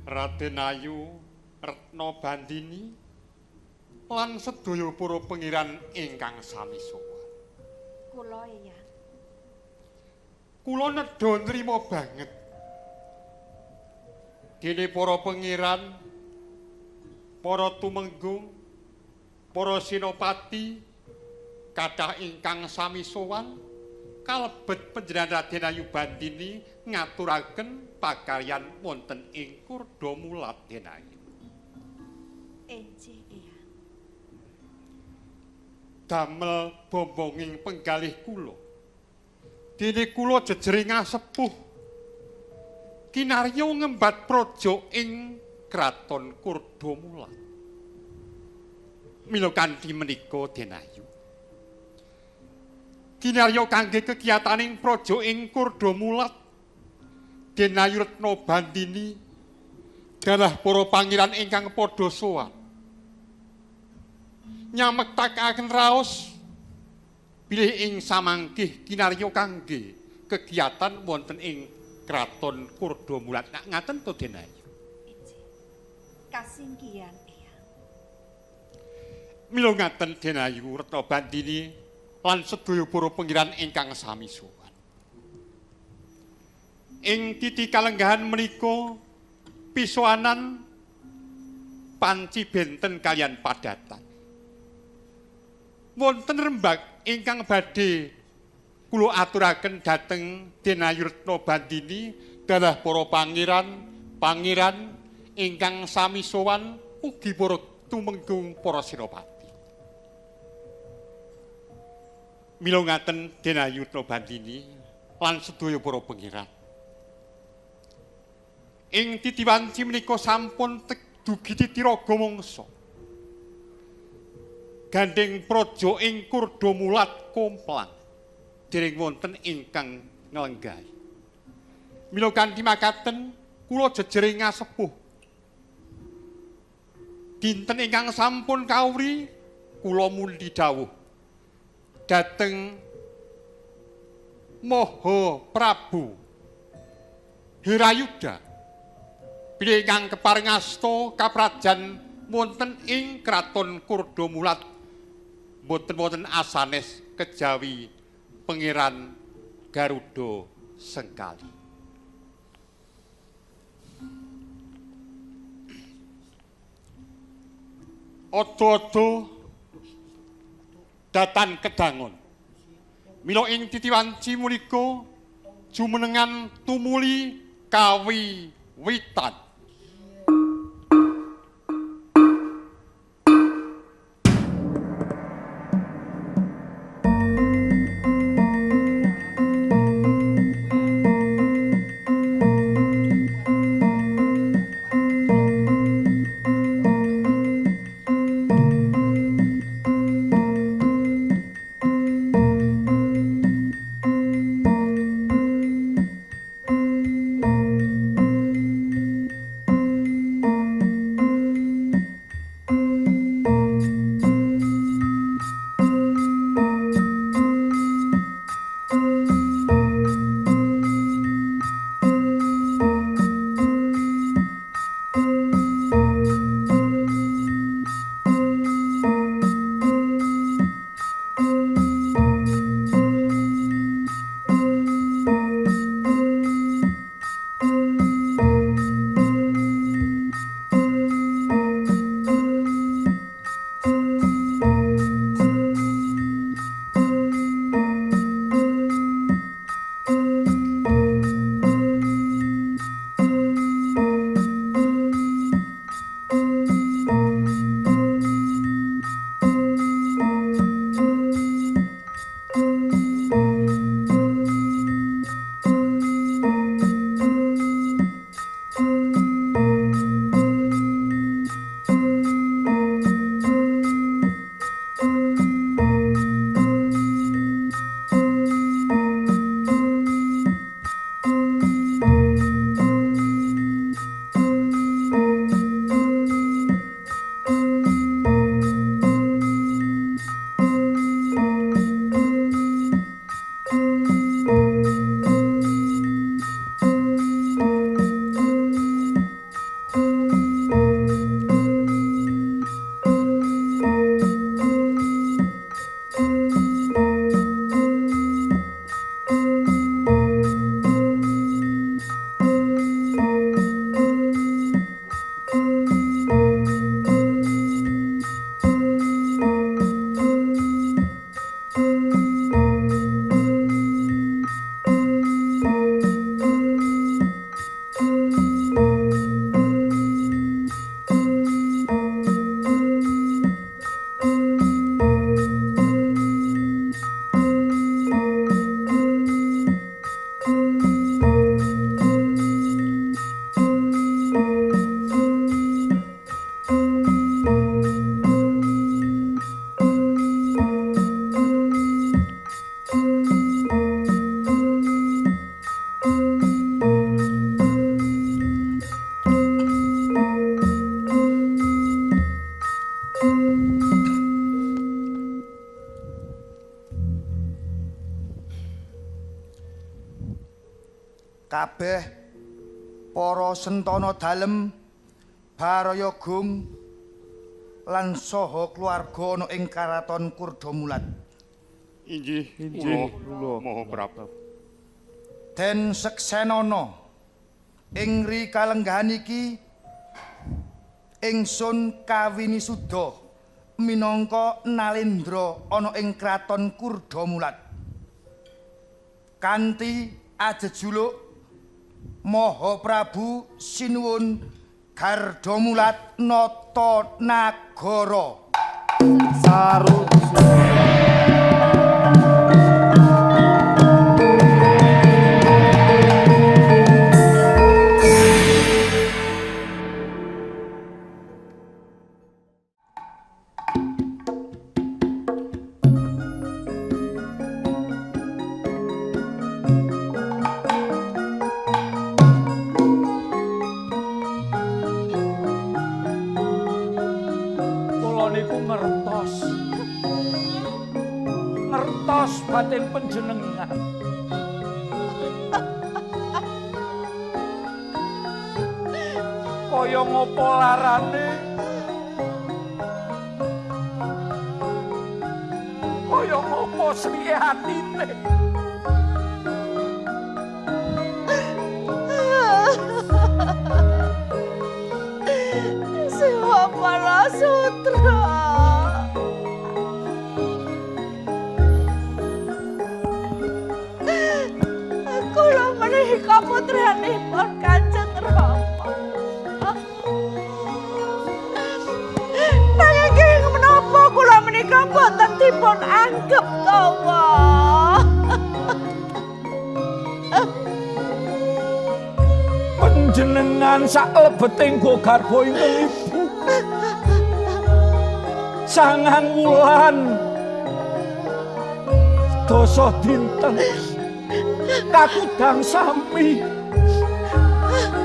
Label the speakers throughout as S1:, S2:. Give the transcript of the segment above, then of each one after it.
S1: Raden Ayu Retna Bandini lan sedaya para pengiran ingkang sami sowan.
S2: Kula Eyang.
S1: Kula nedha nrima banget. Dene para pengiran, para tumenggung, para senopati kathah ingkang sami sowan kalebet panjenengan Raden Ayu Bandini ngaturaken pakaryan wonten ing Kurda Mulat Ayu.
S2: Enjih Eyang.
S1: Damel bombonging penggalih kula. Dene kula jejering asepuh kinarya ngembat praja ing Kraton Kurda Mulat. Mila kanthi menika Denayu. Kinarya kangge kekiyataning praja ing Kurda Mulat, Denayu Retna Bandini dalah para pangeran ingkang padha sowan. Nyamektakaken raos bilih ing samangkih kinarya kangge kegiatan wonten ing Kraton Kurda Mulat. Nak ngaten to Denayu?
S2: Enjih. Kasinggihan Eyang.
S1: Mila ngaten Denayu Retna Bandini lan sedaya para pengiran ingkang sami sowan. Ing titi kalenggahan menika pisowanan panci benten kalian padatan. Wonten rembag ingkang badhe kula aturaken dhateng Denayu Retna Bandini dalah para pangeran, pangeran ingkang sami sowan ugi para tumenggung para senopati. Mila ngaten Denayu Retna Bandini lan sedaya para pangeran. Ing titi wanci menika sampun dugi titi raga mangsa. Gandheng praja ing Kurda Mulat komplang dereng wonten ingkang nglenggahi. Mila kanthi makaten kula jejering ngasepuh. Dinten ingkang sampun kawri kula mundi dawuh dhateng Maha Prabu Hirayuda bilih ingkang kepareng asta kaprajan wonten ing Kraton Kurda Mulat boten wonten asanes kejawi Pangeran Garuda Sengkali. Odo-odo datan kedangon. Mila ing titi wanci menika jumenengan tumuli kawiwitan.
S3: Kabeh para sentana dalem Baraya Gung lan saha keluarga ana ing Karaton Kurdamulat.
S1: Inggih,
S4: Inggih,
S1: kula Maha Prabu.
S3: Den seksenana ing ri kalenggahan iki ingsun Kawinisuda minangka Nalendra ana ing Kraton Kurdamulat. Kanthi ajejuluk Maha Prabu Sinuwun Gardamulat Nata Nagara.
S4: Sarut.
S5: Kula niku ngertos. Ngertos batin panjenengan. Kaya ngopo larane? Kaya ngopo srike atine?
S2: Siwa para sutra. Kula menika putranipun Kanjeng Rama. Nanging menapa kula menika boten dipun anggep tawa?
S5: Panjenengan saklebeting garba ingkang ibu. Sangang wulan dasa dinten kakudang sami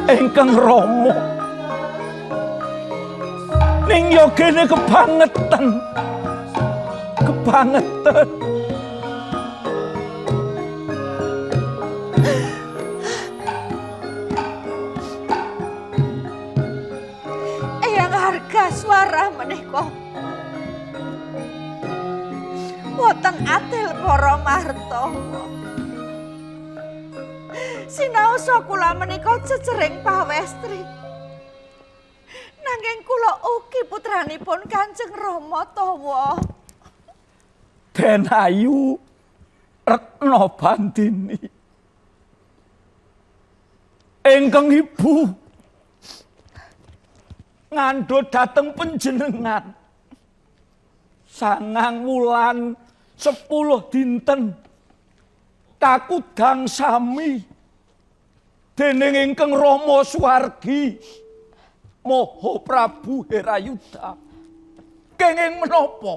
S5: ingkang rama. Ning yogene kebangetan. Kebangetan.
S2: Eyang harga suara menika boten adil para martawa. Sinaosa kula menika cecering pawestri. Nanging kula ugi putranipun Kanjeng Rama tawa.
S5: Den Ayu Retna Bandini. Ingkang ibu ngandhut dhateng panjenengan. 9 wulan 10 dinten kakudang sami dening ingkang Rama Suwargi Maha Prabu Herayuda. Kenging menapa?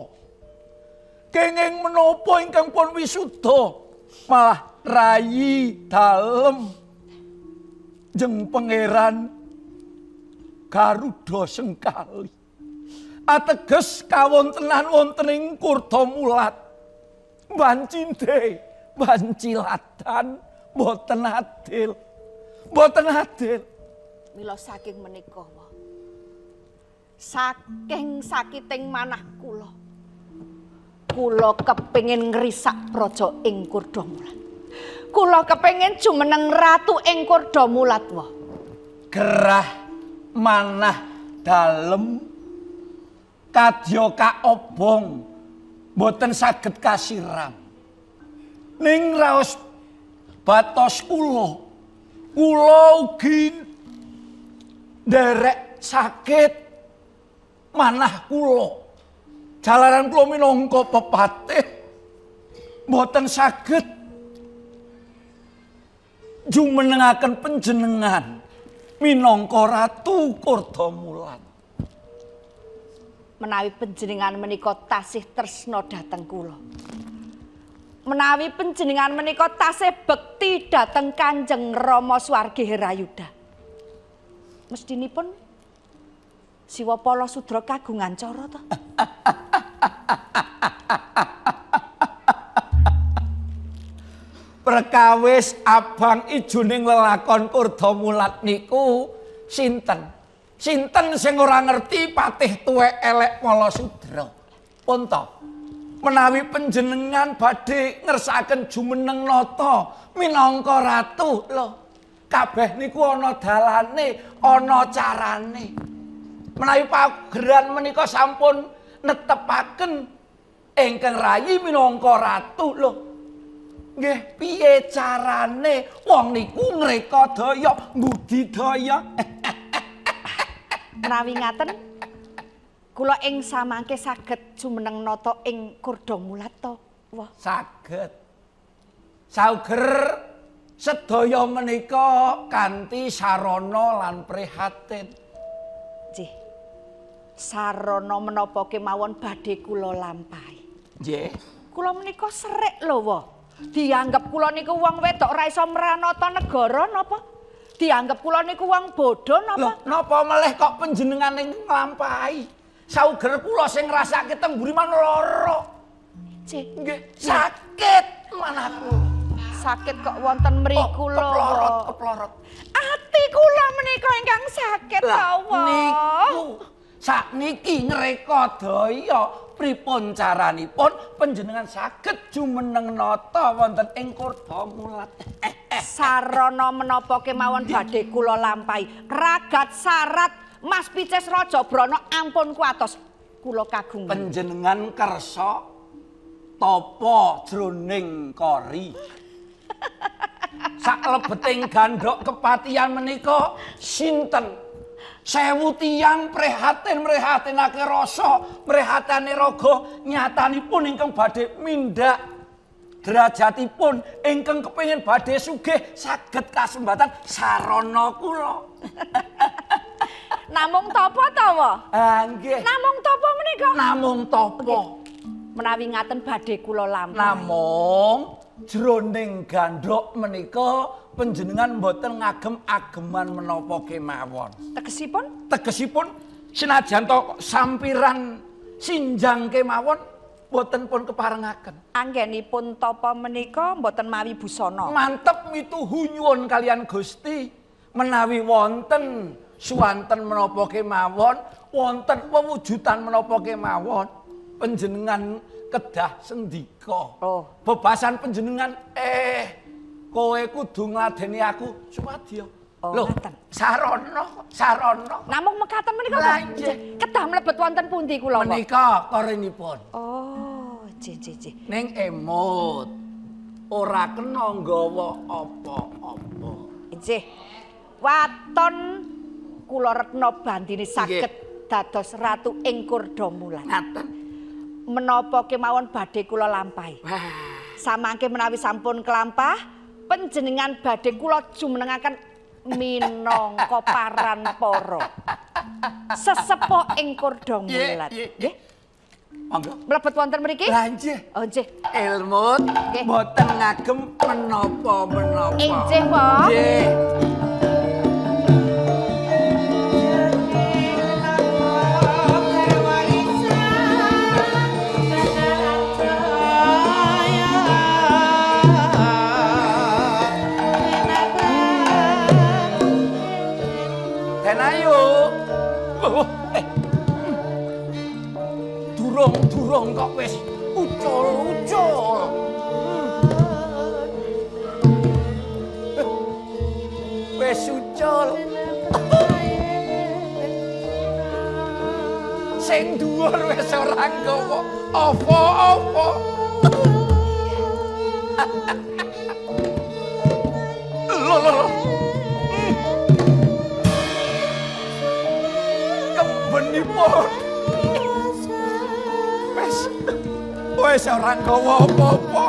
S5: Kenging menapa ingkang pun wisuda malah rayi dalem jeng Pangeran Garuda Sengkali. Ateges kawontenan wonten ing Kurdamulat. Wancinde, wanciladan boten adil. Boten adil.
S2: Mila saking menika wa. Saking sakiting manah kula. Kula kepengin ngrisak praja ing Kurdamulat. Kula kepengin jumeneng ratu ing Kurdamulat wa.
S5: Gerah manah dalem kadya kaobong boten saged kasiram. Ning raos batos kula, kula ugi nderek sakit manah kula. Jalaran kula minangka pepatih boten saged jumenengaken panjenengan minangka ratu Kurdamulat.
S2: Menawi panjenengan menika tasih tresna dhateng kula. Menawi panjenengan menika tasih bekti dhateng Kanjeng Rama Swargi Herayuda. Mestinipun Siwa Pala Sudra kagungan cara to?
S5: Perkawis abang ijoning lelakon Kurdamulat niku sinten? Sinten sing ora ngerti patih tuwek elek Malasudra? Pun to. Menawi panjenengan badhe ngersakaken jumeneng nata minangka ratu lho. Kabeh niku ana dalane, ana carane. Menawi pageran menika sampun netepaken ingkang rayi minangka ratu lho. Nggih, piye carane wong niku ngrekadaya mbudidaya?
S2: Menawi ngaten kula ing samangke saged jumeneng nata ing Kurdamulat to. Wah,
S5: Saged. Sauger sedaya menika kanthi sarana lan prihatin.
S2: Nggih. Sarana menapa kemawon badhe kula lampahi.
S5: Nggih.
S2: Kula menika serik lho, Wa. Dianggep kula niku wong wedok ora iso mranata negara napa? Dianggep kula niku wong bodho
S5: Lho,
S2: napa?
S5: napa melih kok panjenengane nglampahi? Sauger kula sing ngrasake teng mburi man lara.
S2: Nggih.
S5: Nggih, sakit manahku.
S2: Sakit kok wonten mriku lho.
S5: Keplorot, keplorot.
S2: Ati kula menika ingkang sakit
S5: Lah,
S2: to, Wa.
S5: niku sakniki ngrekadaya pripun caranipun panjenengan saged jumeneng nata wonten ing Kurdamulat.
S2: Sarana menapa kemawon badhe kula lampahi. Ragat sarat Mas Picis Raja Brana ampun kuatos. Kula kagungan.
S5: Panjenengan kersa tapa jroning kori. Saklebeting gandhok kepatihan menika sinten? 1000 tiyang prihatin mrihatinake rasa, mrihatane raga nyatanipun ingkang badhe mindhak derajatipun ingkang kepengin badhe sugih saged kasembatan sarana kula.
S2: Namung tapa to, Wa?
S5: Ah nggih.
S2: Namung tapa menika?
S5: Namung tapa.
S2: Menawi ngaten badhe kula lampahi.
S5: Namung jroning gandhok menika panjenengan mboten ngagem ageman menapa kemawon.
S2: Tegesipun
S5: Tegesipun senajan to sampiran sinjang kemawon mboten pun keparengaken.
S2: Anggenipun tapa menika mboten mawi busana.
S5: Mantep mituhu nyuwun kalian Gusti menawi wonten suwanten menapa kemawon, wonten wewujudan menapa kemawon, panjenengan kedah sendika.
S2: Oh.
S5: Bebasan panjenengan kowe kudu ngladeni aku sumadya.
S2: Oh,
S5: Lho,
S2: ngaten.
S5: sarana, sarana.
S2: Namung mekaten menika
S5: Lah,
S2: to?
S5: nggih.
S2: Kedah mlebet wonten pundi kula, Wa?
S5: Menika korinipun.
S2: Oh, nggih nggih nggih.
S5: Ning emut ora kena nggawa apa-apa.
S2: Nggih. Waton kula Retna Bandini saged dados ratu ing Kurdamulat.
S5: Ngaten.
S2: Menapa kemawon badhe kula lampahi.
S5: Wah,
S2: Samangke menawi sampun kelampah, panjenengan badhe kula jumenengaken minangka paranpara. Sesepuh ing Kurdamulat.
S5: Nggih, nggih. Monggo.
S2: Mlebet wonten mriki?
S5: Lah nggih.
S2: Oh, nggih.
S5: Elmut
S2: Nggih.
S5: mboten ngagem menapa-menapa.
S2: Inggih, Pak.
S5: Nggih. Denayu. Oh, eh. Durung-durung kok wis ucul-ucul. Wis ucul. Sing dhuwur wis ora nggawa apa-apa. Lho lho lho. Kebenipun. Wis wis ora nggawa apa-apa.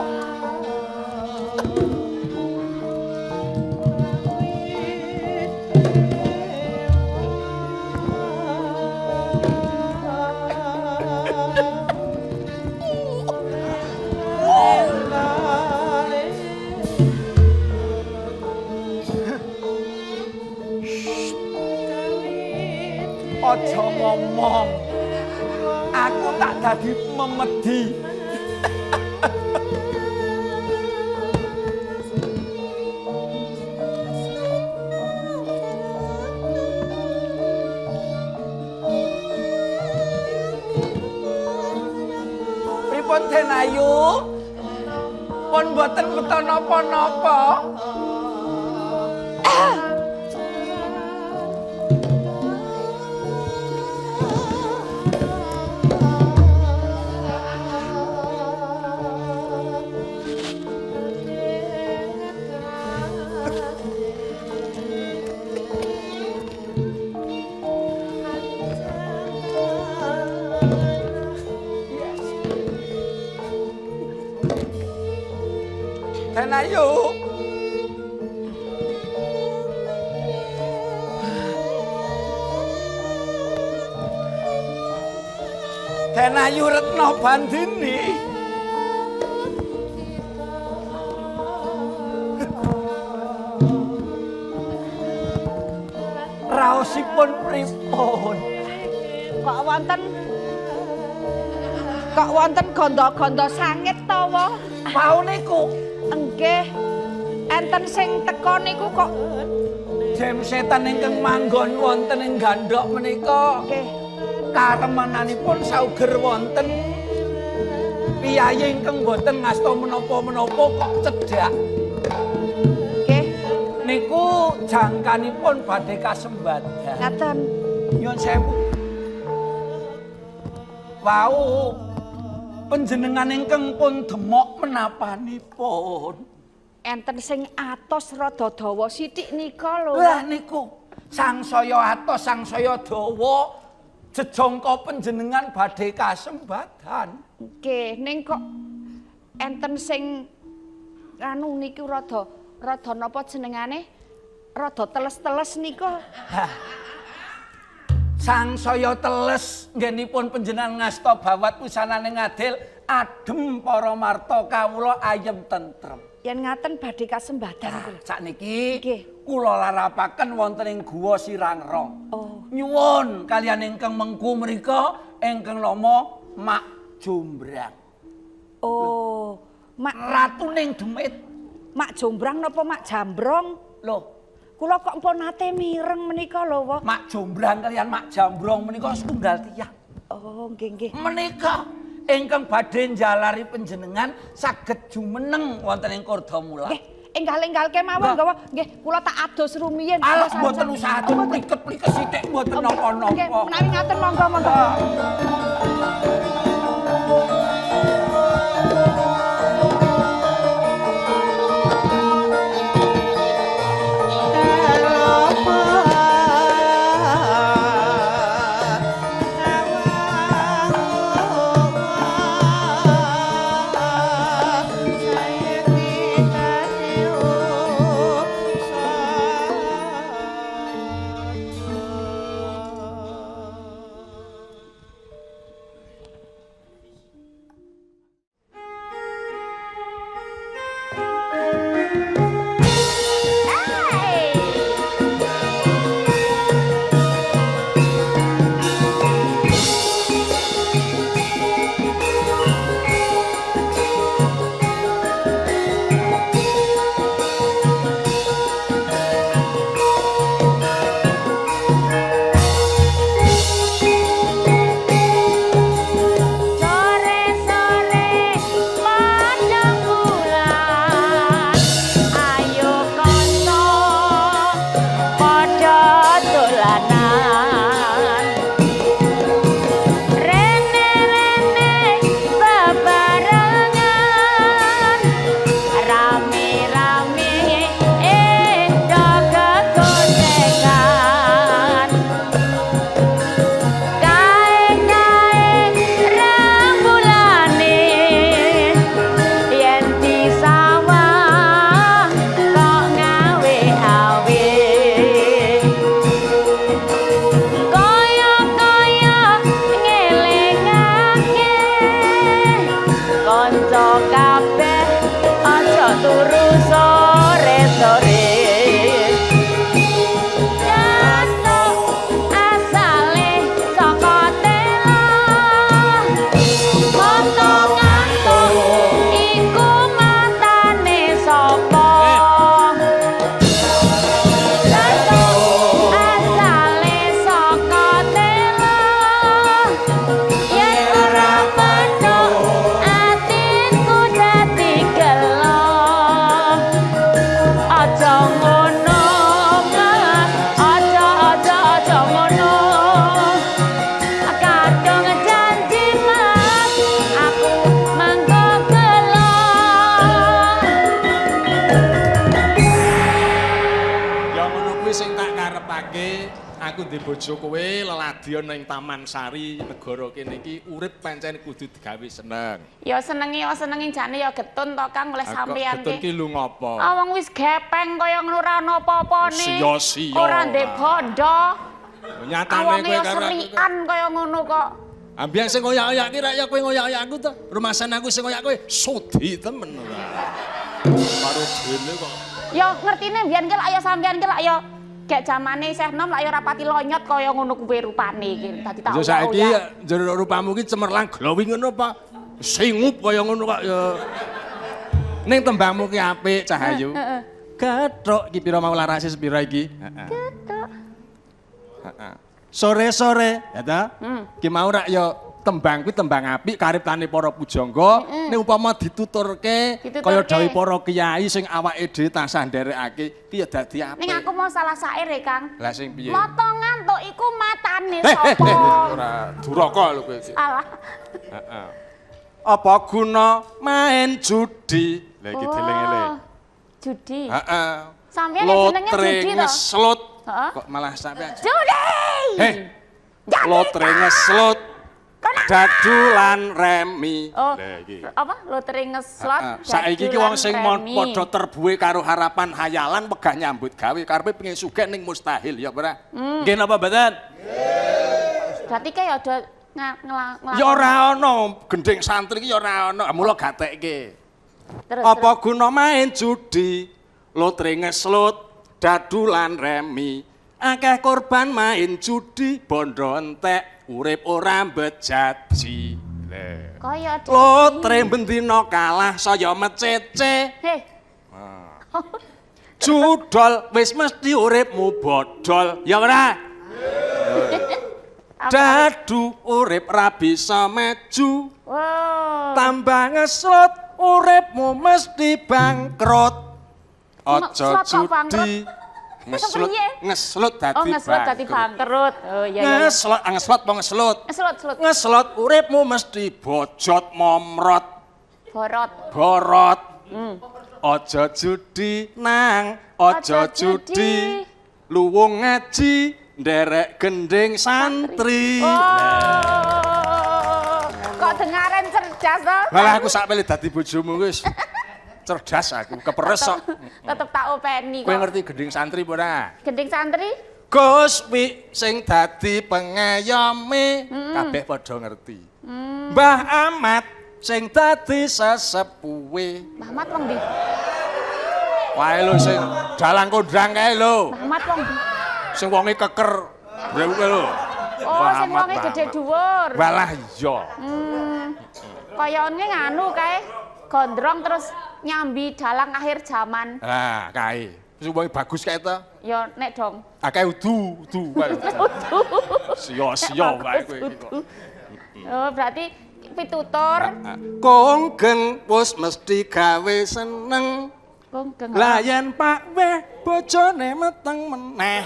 S5: Aja ngomong. Aku tak dadi memedi. Raosipun Den Ayu? Pun mboten beto napa-napa. Den Ayu. Den Ayu Retno Bandini. Raosipun pripun?
S2: Kok wonten gondo-gondo sangit to, wa?
S5: Wau niku
S2: Nggih. Enten sing teko niku kok
S5: jem setan ingkang manggon wonten ing gandhok menika.
S2: Nggih.
S5: Karemananipun sauger wonten piyayi ingkang boten ngasta menapa-menapa kok cedhak.
S2: Nggih.
S5: Niku jangkanipun badhe kasembadan.
S2: Ngaten.
S5: Nyuwun sewu. Wau panjenengan ingkang pun demok menapanipun.
S2: Enten sing atos rada dawa sithik nika lho.
S5: Lah niku sangsaya atos sangsaya dawa jejangka panjenengan badhe kasembadan.
S2: Nggih, ning kok enten sing anu niku rada rada napa jenengane? Rada teles-teles nika.
S5: Sangsaya teles nggenipun panjenengan ngasta bawat wusanane ngadil adem para marta kawula ayem tentrem.
S2: Yen ngaten badhe kasembadan kula.
S5: Sakniki
S2: Nggih.
S5: kula larapaken wonten ing Guwa Sirangrong.
S2: Oh.
S5: Nyuwun kaliyan ingkang mengku mriku ingkang nama Mak Jombrang.
S2: Oh, Mak
S5: Ratuning Demit.
S2: Mak Jombrang napa Mak Jambrong?
S5: Lho,
S2: Kula kok mpun nate mireng menika lho, wa.
S5: Mak Jombrang kaliyan Mak Jambrong menika setunggal tiyang.
S2: Oh, nggih nggih.
S5: Menika ingkang badhe njalari panjenengan saged jumeneng wonten ing Kordamula.
S2: Nggih, enggal-enggal kemawon nggawa. Nggih, kula tak adus rumiyin.
S5: Alah mboten usah adus pliket-pliket sithik mboten napa-napa.
S2: Nggih, menawi ngaten monggo monggo.
S6: dadi bojo kowe leladion ning Taman Sari negara kene iki urip pancen kudu digawe seneng.
S7: Ya senenge ya senenge jane ya getun to Kang oleh
S6: Ah, kok
S7: sampean
S6: getun ki lu ngopo?
S7: Ah wong wis gepeng kaya ngono ora ana apa-apane.
S6: Sia-sia.
S7: Ora ndek bondo.
S6: Nyatane
S7: Awonge
S6: kowe
S7: ya
S6: karo aku.
S7: serian kaya ngono kok.
S6: Ah biyen sing ngoyak-oyak ki rak ya kowe ngoyak-oyak aku to. Rumasan aku sing ngoyak kowe sudi temen ora. Karo dene kok.
S7: Ya ngertine mbiyen ki lak ya sampean ki lak ya gek jamane isih enom lak ya ora pati lonyot kaya ngono kuwi rupane iki. Dadi tak
S6: Yo saiki
S7: oyak-oyak.
S6: njero rupamu ki cemerlang glowing ngono apa? Singup kaya ngono kok ya. Ning tembangmu ki apik Cahayu.
S7: Heeh.
S6: Gathuk iki pira mau larase sepira iki? Heeh.
S7: Gathuk.
S6: Heeh. Sore-sore, ya ta?
S7: Hmm.
S6: Ki mau rak ya tembang kuwi tembang apik kariptane para pujangga. Ning upama dituturke
S7: Dituturke.
S6: kaya dawuh para kiai sing awake dhewe tansah nderekake ki ya dadi apik.
S7: Ning aku mau salah sair e Kang.
S6: Lah sing piye?
S7: Mata ngantuk iku matane
S6: Eh, eh,
S7: sapa?
S6: eh, ora duraka lho kowe iki.
S7: Alah.
S6: Heeh. Apa guna main judi? Lah iki dieling-eling.
S7: Oh, judi.
S6: Heeh.
S7: Sampeyan yang jenenge
S6: Lotre
S7: judi to?
S6: ngeslut.
S7: Heeh.
S6: Kok malah sampean
S7: Judi.
S6: Heh.
S7: Jadi,
S6: Lotre ngeslut. Dadu lan remi.
S7: Oh,
S6: Lah iki.
S7: apa? Lotre ngeslot.
S6: Heeh. Saiki ki wong sing padha terbuwe karo harapan hayalan wegah nyambut gawe karepe pengen sugih ning mustahil ya ora?
S7: Hmm.
S6: Nggih napa mboten?
S7: Berarti kayak ada ngelakoni.
S6: Ya ora ana gending santri ki ya ora ana. Mula gatekke.
S7: Terus,
S6: Apa
S7: terus.
S6: guna main judi? Lotre ngeslut, dadu lan remi. Akeh korban main judi, bondo entek, urip ora bejaji. Lho.
S7: Kaya ada.
S6: Lotre bendina kalah saya mecece.
S7: Heh,
S6: Judol wis mesti uripmu bodol. Ya ora?
S7: Apa?
S6: Dadu urip ra bisa maju.
S7: Wow.
S6: Tambah ngeslut uripmu mesti bangkrut. Aja
S7: Ngeslut kok bangkrut?
S6: judi. Ngeslut,
S7: Piye?
S6: ngeslut dadi
S7: Oh, ngeslot dadi bangkrut. Oh iya iya. iya.
S6: Ngeslut, ah, ngeslut apa ngeslut?
S7: Ngeslot, slot.
S6: Ngeslut uripmu mesti bojot momrot,
S7: Borot.
S6: borot. Aja judi nang, aja
S7: Aja judi.
S6: judi. Luwung ngaji, nderek gending santri.
S7: Oh. Kok dengaren cerdas to?
S6: Malah aku sak pele dadi bojomu wis cerdas aku, keperes kok.
S7: Tetep tak openi
S6: Kowe
S7: kok.
S6: ngerti gending santri apa ora?
S7: Gending santri?
S6: Gus Wi sing dadi pengayome kabeh padha ngerti. Mbah Ahmad sing dadi sesepuhe.
S7: Mbah Mat wong ndi?
S6: Wae lho sing dalang kondang kae lho.
S7: Mbah Mat wong ndi?
S6: Sing wonge keker brewuk kae lho.
S7: Oh,
S6: Mbah
S7: sing
S6: Ahmad,
S7: wonge
S6: Mbah
S7: gede
S6: Ahmad.
S7: dhuwur.
S6: Walah iya.
S7: Kayane nganu kae gondrong terus nyambi dalang akhir zaman.
S6: Lah kae. Sing wonge bagus kae ta.
S7: Ya nek dong.
S6: Akeh udu, udu kae. Sia-sia wae kowe iki kok.
S7: Oh, berarti pitutur
S6: Konggeng wis mesti gawe seneng.
S7: Konggeng.
S6: Lah yen Pak Weh bojone meteng meneh.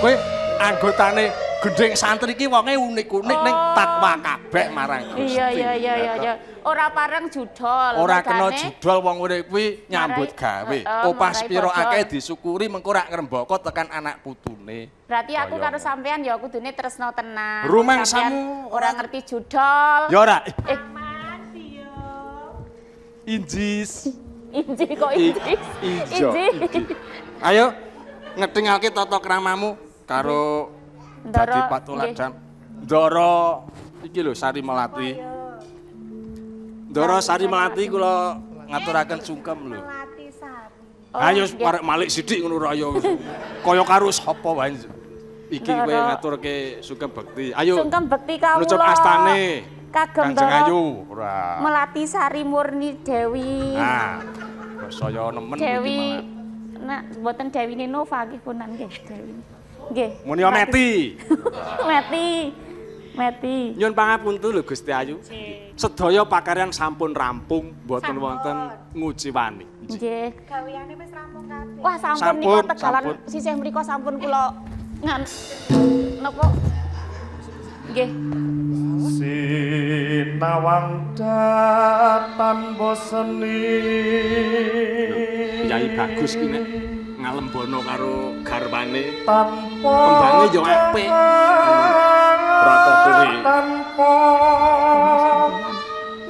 S6: Kowe anggotane gending santri ki wonge unik-unik ning takwa kabeh marang Gusti.
S7: Iya iya iya iya iya. Ora pareng judol.
S6: Ora kena
S7: mergane.
S6: judol wong urip kuwi nyambut gawe.
S7: Heeh,
S6: Opah
S7: marai
S6: sepiro
S7: bodol.
S6: akeh disyukuri mengko rak ngrembaka tekan anak putune.
S7: Berarti aku
S6: Kaya
S7: karo sampean ya kudune tresno tenan.
S6: Rumangsamu
S7: Sampean ora ngerti judol.
S6: Ya ora.
S7: Eh,
S6: Injis.
S7: inji kok inji.
S6: Ijo.
S7: Inji.
S6: Ayo ngetingalke tata kramamu karo
S7: Ndoro,
S6: dadi patuladan. Ndoro iki lho Sari Melati. Ndoro Sari Melati kula ngaturaken sungkem lho.
S7: Oh,
S6: Ayo
S7: nggih.
S6: arek malik sithik ngono ra ya. Kaya karo sapa wae. Iki kowe
S7: Ndoro.
S6: ngaturke sungkem bekti. Ayo.
S7: Sungkem bekti kawula.
S6: Nucup astane.
S7: Kagem
S6: Kanjeng
S7: Ndoro
S6: Ayu ora.
S7: Melati Sari Murni Dewi.
S6: Nah, saya nemen iki
S7: Dewi
S6: malah.
S7: nah mboten Dewi Nova nggih punan nggih Dewi. Nggih.
S6: Muni Meti.
S7: Meti. Meti.
S6: Nyun pangapunten lho Gusti Ayu. Sedaya pakaryan sampun rampung, mboten wonten nguciwani.
S7: Nggih.
S8: Gaweane wis rampung kabeh.
S7: Wah, sampun
S6: Sampun,
S7: nika tegalan
S6: sampun.
S7: sisih mriku sampun kula ngan napa? Nggih.
S4: Sinawang datan boseni.
S6: Kyai bagus ki nek Ngalembono karo garwane.
S4: Tanpa
S6: Kembange yo apik. Ora kok kuwi.
S4: Tanpa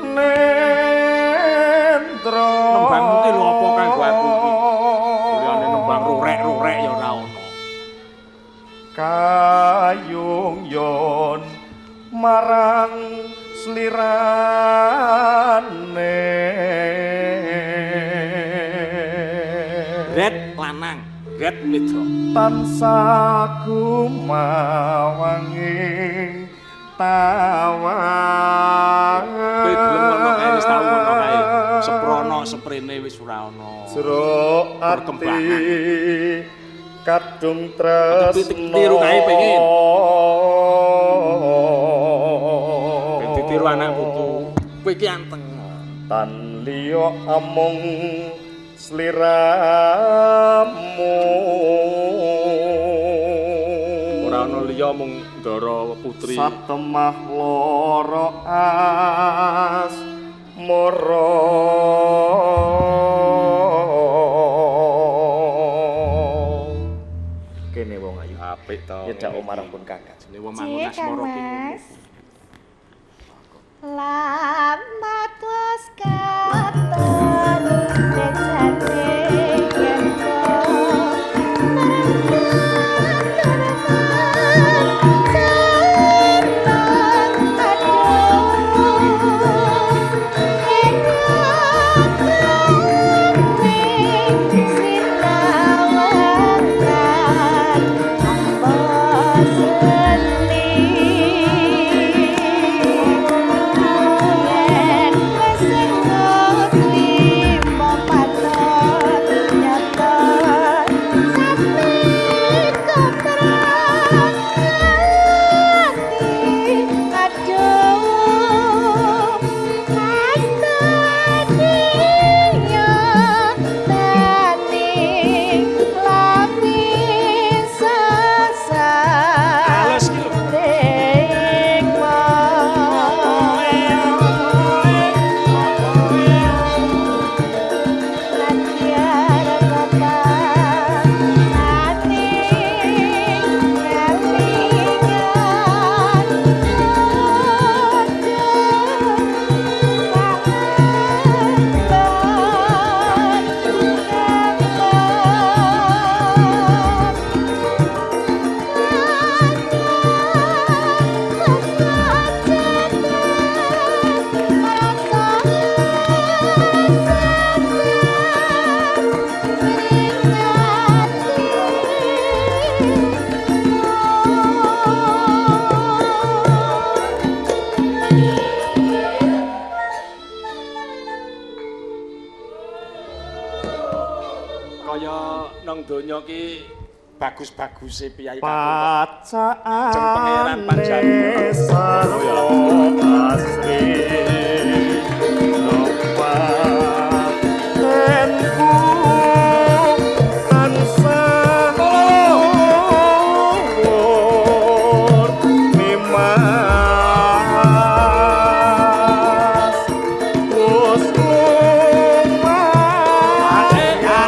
S4: nendra.
S6: Nembangmu ki lho apa kanggo aku ki? Liyane nembang rurek-rurek ya ora ono.
S4: Kayung yon marang slirane.
S6: Red lanang, red wedok.
S4: Tansah kumawanging tawang.
S6: Kowe gelem ngono kae wis tau ngono kae. Seprono seprene wis ora ono.
S4: Jero ati
S6: Perkembangan.
S4: Kadung
S6: Tapi
S4: tresno.
S6: tiru kae pengen. Ben ditiru anak putu. Kowe iki anteng.
S4: Tan liya amung sliramu.
S6: Ora ono liya mung Ndara Putri.
S4: Satemah lara asmara. Kene wong ayu.
S6: Apik to.
S4: Nyedak omah pun kakak.
S6: Jenenge wong mangun
S8: Cek, Kang
S6: asmara ki ngono.
S8: Mas. Lama tos katon bejane yen
S6: Halus ki lho. Kaya nang donya ki bagus-baguse piyai kakung. Jeng Pangeran
S4: Pacakane
S6: Panjalu.
S4: sarwa asri Nopatenku tansah luhur nimas wus lumayan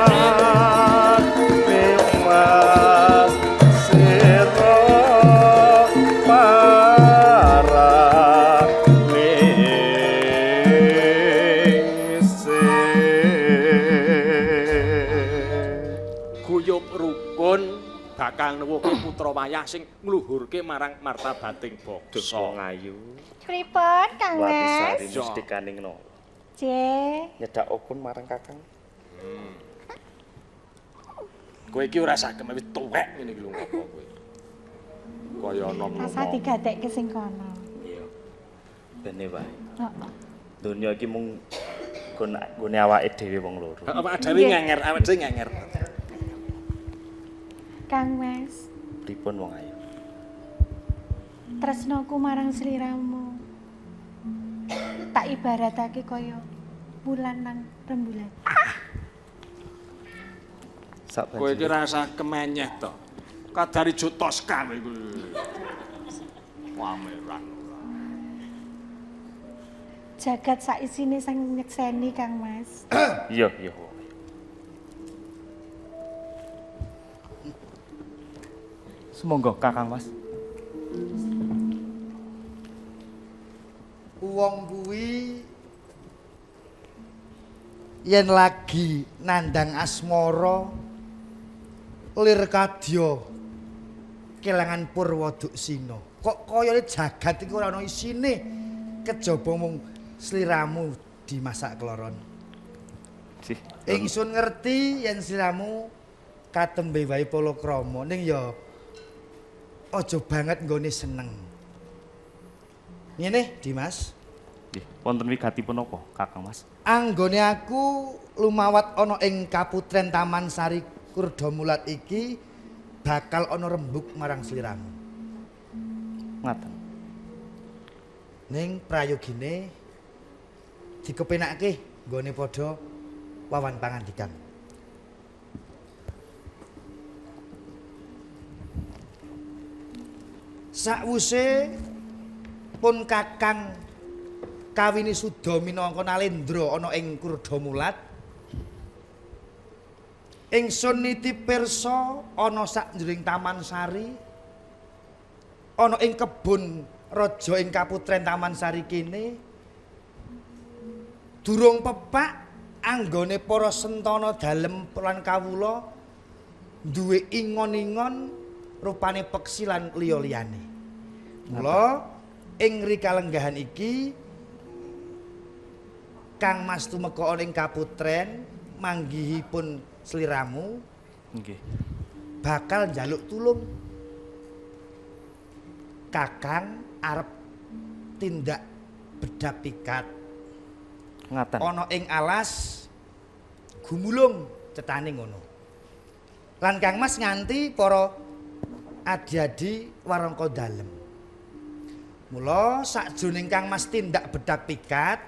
S4: nimas sira para ningsih.
S6: Guyub rukun bakal newuhke putra wayah sing ngluhurke marang martabating bangsa.
S4: Wong ayu
S8: Pripun Kang Mas?
S4: Watisari mustikaning nala.
S8: J.
S4: Nyedak opun marang kakang.
S6: Kowe iki ora sagem wis tuwek ngene iki lho ngopo kowe. Kaya nom.
S8: Rasa digadekke sing kono.
S4: Iya. Bene wae.
S8: Heeh.
S4: Donya iki mung gone awake dhewe wong loro.
S6: Awake dhewe ngenger, awake dhewe ngenger.
S8: Kang Mas,
S4: Pripun wong ayu?
S8: tresnoku marang sliramu. Tak ibaratake kaya wulan nang rembulan.
S4: Sak
S6: Kowe iki rasa kemenyeh to. Kadari jotoska kowe iku. Pameran.
S8: Jagat sak isine sang nyekseni Kang Mas.
S4: Iya, iya wong ayu. Sumangga Kakang Mas.
S3: Wong kuwi yen lagi nandang asmara lir kadya kelangan Purwaduksina. Kok kayane jagat iki ora ana isine kejaba mung sliramu dimasak kloron.
S4: Sih.
S3: Ingsun ngerti yen sliramu katembe wae palakrama ning ya aja banget nggone seneng. Ngene, Dimas.
S4: Nggih, wonten wigatipun napa Kakang Mas?
S3: Anggone aku lumawat ana ing Kaputren Taman Sari Kurdamulat iki bakal ana rembug marang sliramu.
S4: Ngaten.
S3: Ning prayogine dikepenake nggone padha wawan pangandikan. Sakwuse pun Kakang kawini suda minangka Nalendra ana ing Kurdamulat, ingsun niti pirsa ana sakjroning Taman Sari, ana ing kebun raja ing Kaputren Taman Sari kene durung pepak anggone para sentana dalem lan kawula duwe ingon-ingon rupane peksi lan liya-liyane. Mula ing rikalenggahan iki Kang Mas tumeka ana ing Kaputren manggihipun sliramu
S4: Nggih.
S3: bakal njaluk tulung. Kakang arep tindak bedak pikat
S4: Ngaten.
S3: ana ing alas gumulung cetane ngono. Lan Kang Mas nganti para adi-adi warangka dalem. Mula sakjroning Kang Mas tindak bedak pikat,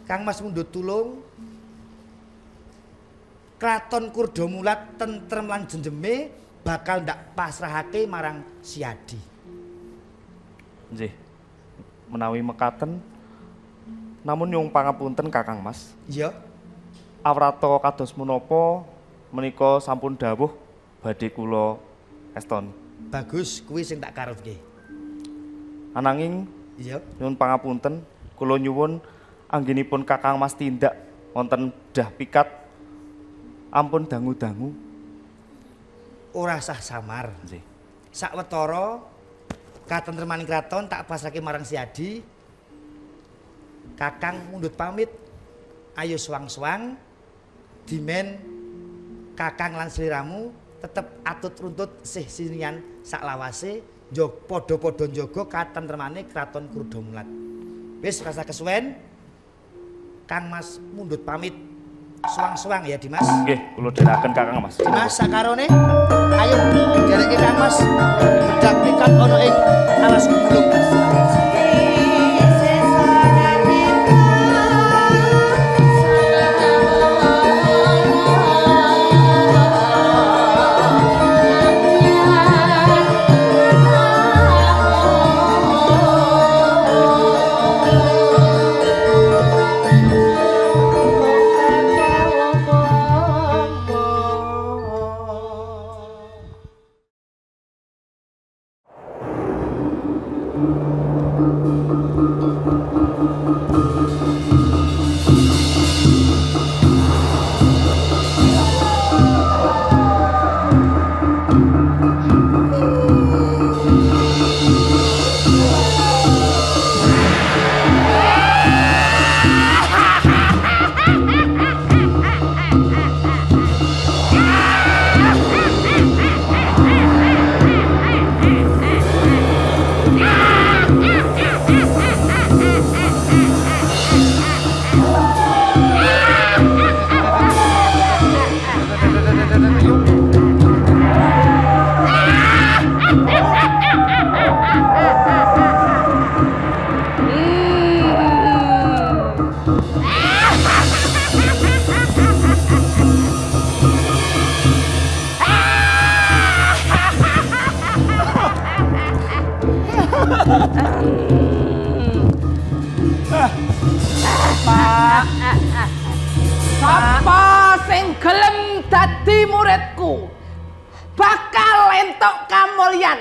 S3: Kang Mas mundhut tulung Kraton Kurdamulat tentrem lan jenjeme bakal ndak pasrahake marang Siadi.
S4: Nggih. Menawi mekaten namun nyuwun pangapunten Kakang Mas.
S3: Iya.
S4: Awrata kados menapa menika sampun dawuh badhe kula estoni.
S3: Bagus kuwi sing tak karepke.
S4: Ananging
S3: Iya.
S4: nyuwun pangapunten kula nyuwun anggenipun Kakang Mas tindak wonten bedah pikat ampun dangu-dangu.
S3: Ora sah samar.
S4: Nggih.
S3: Sawetara katentremaning kraton tak pasrahke marang Siadi. Kakang mundhut pamit. Ayo suwang-suwang dimen Kakang lan sliramu tetep atut runtut sih sinian saklawase padha-padha njaga katentremane kraton Kurdamulat. Wis rasa kesuwen. Kang Mas mundhut pamit. Suwang-suwang ya Dimas.
S4: Nggih, kula dherekaken Kakang Mas.
S3: Dimas sakarone ayo dereke Kang Mas bedak pikat ana ing alas gumulung.
S5: Sapa sing gelem dadi muridku bakal entuk Entuk kamulyan.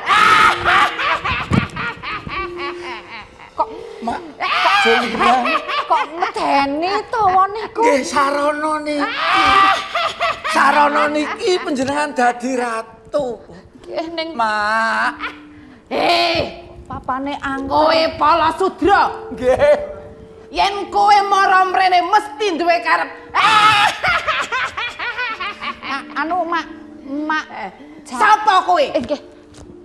S2: Kok
S5: Mak Jombrang.
S2: Kok medeni to wong niku?
S5: Nggih sarana niki. Sarana niki panjenengan dadi ratu.
S2: Nggih ning
S5: Mak.
S7: Eh,
S2: papane angker.
S7: Kowe Pala Sudra.
S5: Nggih.
S7: Yen kowe mara mrene mesti duwe karep.
S2: Anu Mak, Mak.
S7: Sapa kowe?
S2: Nggih.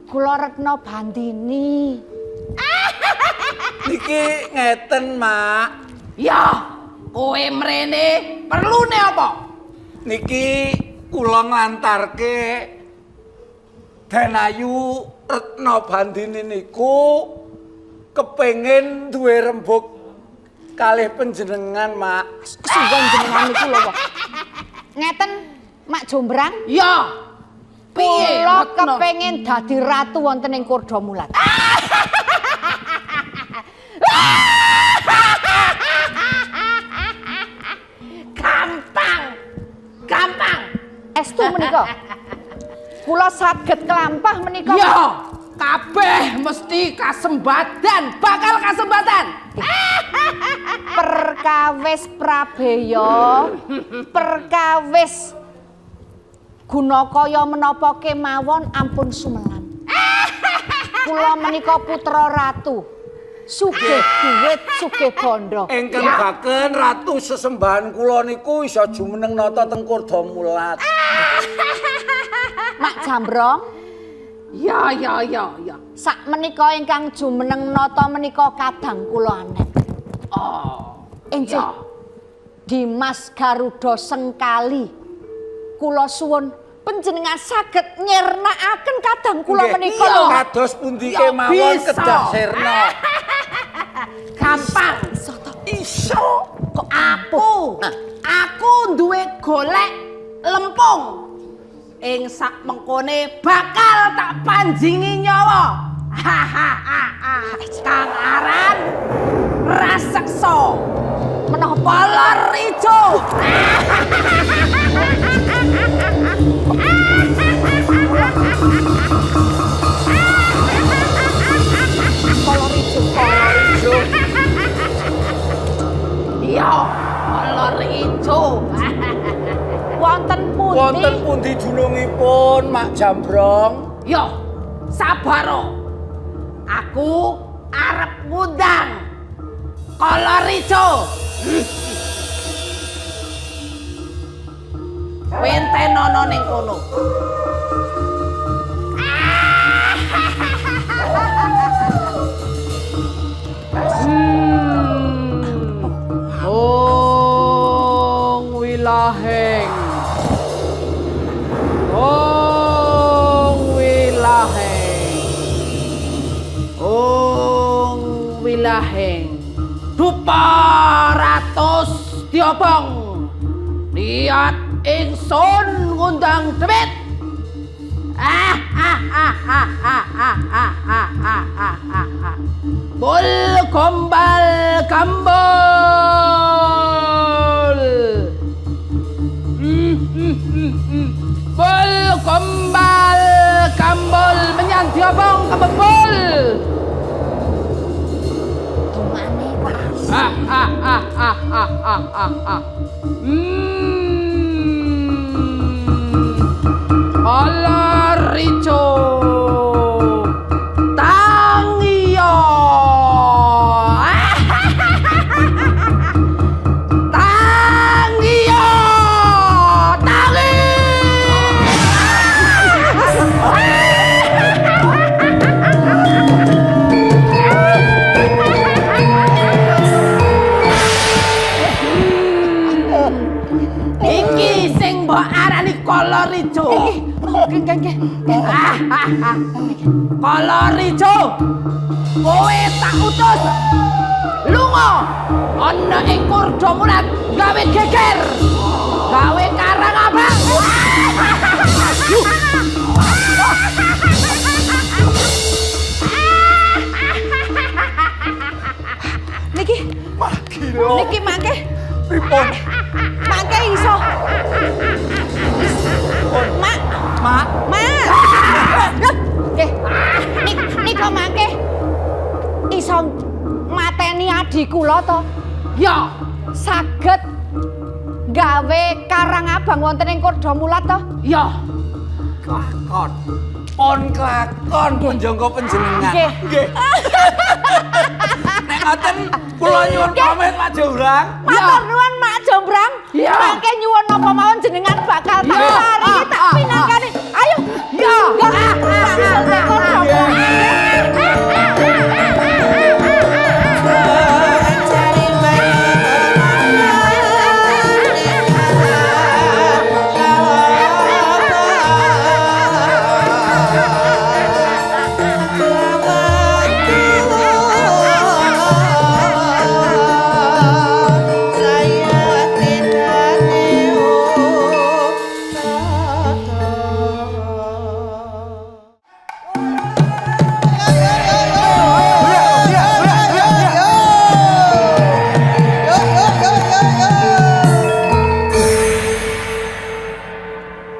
S2: Kula Retno Bandini.
S5: Niki ngeten, Mak.
S7: Ya, kowe mrene perlune apa?
S5: Niki kula nglantarke Denayu Retno Bandini niku kepengin duwe rembug kalih panjenengan, Mak.
S2: Kesuwen jenengan niku lho, Wak. Ngeten, Mak Jombrang.
S7: Ya. Piye?
S2: Kula
S7: Retno?
S2: kepengin dadi ratu wonten ing Kurda Mulat.
S7: Gampang. Gampang.
S2: Estu menika. Kula saged kelampah menika.
S7: Ya, kabeh mesti kasembadan, bakal kasembadan.
S2: Perkawis prabeya, perkawis gunakaya menapa kemawon ampun sumelan. Kula menika putra ratu. Sugih duit, sugih bondo.
S5: Ingkang baken ratu sesembahan kula niku iso jumeneng nata teng Kurda Mulat.
S2: Mak Jambrong,
S7: Ya, ya, ya, ya.
S2: sak menika ingkang jumeneng nata menika kadang kula anet.
S7: Oh.
S2: Inggih. Dimas Garuda Sengkali. Kula suwun panjenengan saged nyirnakaken kadang kula
S5: Nggih.
S2: menika lho.
S5: Kados pundi
S7: Ya,
S5: kemawon
S7: bisa.
S5: kedah sirna.
S7: Gampang.
S5: Iso.
S7: Kok aku duwe golek lempung. Ing sak mengkone bakal tak panjingi nyawa. Hahaha. Kang aran raseksa.
S2: Menapa
S7: Kolor ijo.
S2: Kolor ijo?
S5: Ijo.
S7: Iya, kolor ijo.
S2: Wonten pundi?
S5: Wonten pundi junungipun Mak Jambrong?
S7: Yo, sabaro. Aku arep ngundang kolor ijo. Wentenono ning kono. Ong wilaheng. Ong wilaheng. Ong wilaheng. Dupa ratus diobong. Niat ingsun ngundang demit. Ah ah ah ah ah ah ah ah ah ah ah ah. Bul gombal gambol. Bul gombal gambol menyan diobong kebebul.
S2: Dongane kok
S7: Ah ah ah ah ah ah ah ah. Kolor ijo. Tangiyo. Tangiyo. Tangi. Iki sing mbok arani kolor ijo.
S2: Nggih, nggih, nggih.
S7: Ah, ah, ah. Kolor ijo. Kowe tak utus. Lunga ana ing Kurda Mulat gawe geger. Gawe karang abang.
S2: Niki,
S5: Wah, gila.
S2: niki mangke,
S5: Pripun?
S2: mangke iso. Mak,
S5: Mak,
S2: mak. Loh, Wirata? Ya, saged gawe karang abang wonten ing Kurda Mulat to? Ya.
S5: Kelakon. Pon kelakon kunjangka panjenengan.
S2: Nggih.
S5: Nggih. Nek ngoten kula nyuwun pamit Mak Jombrang.
S2: Matur nuwun Mak Jombrang.
S5: Ya.
S2: Mangke nyuwun napa mawon jenengan bakal tak paringi tak pinangkani. Ayo. Ya. Wangsul Kurda Mulat.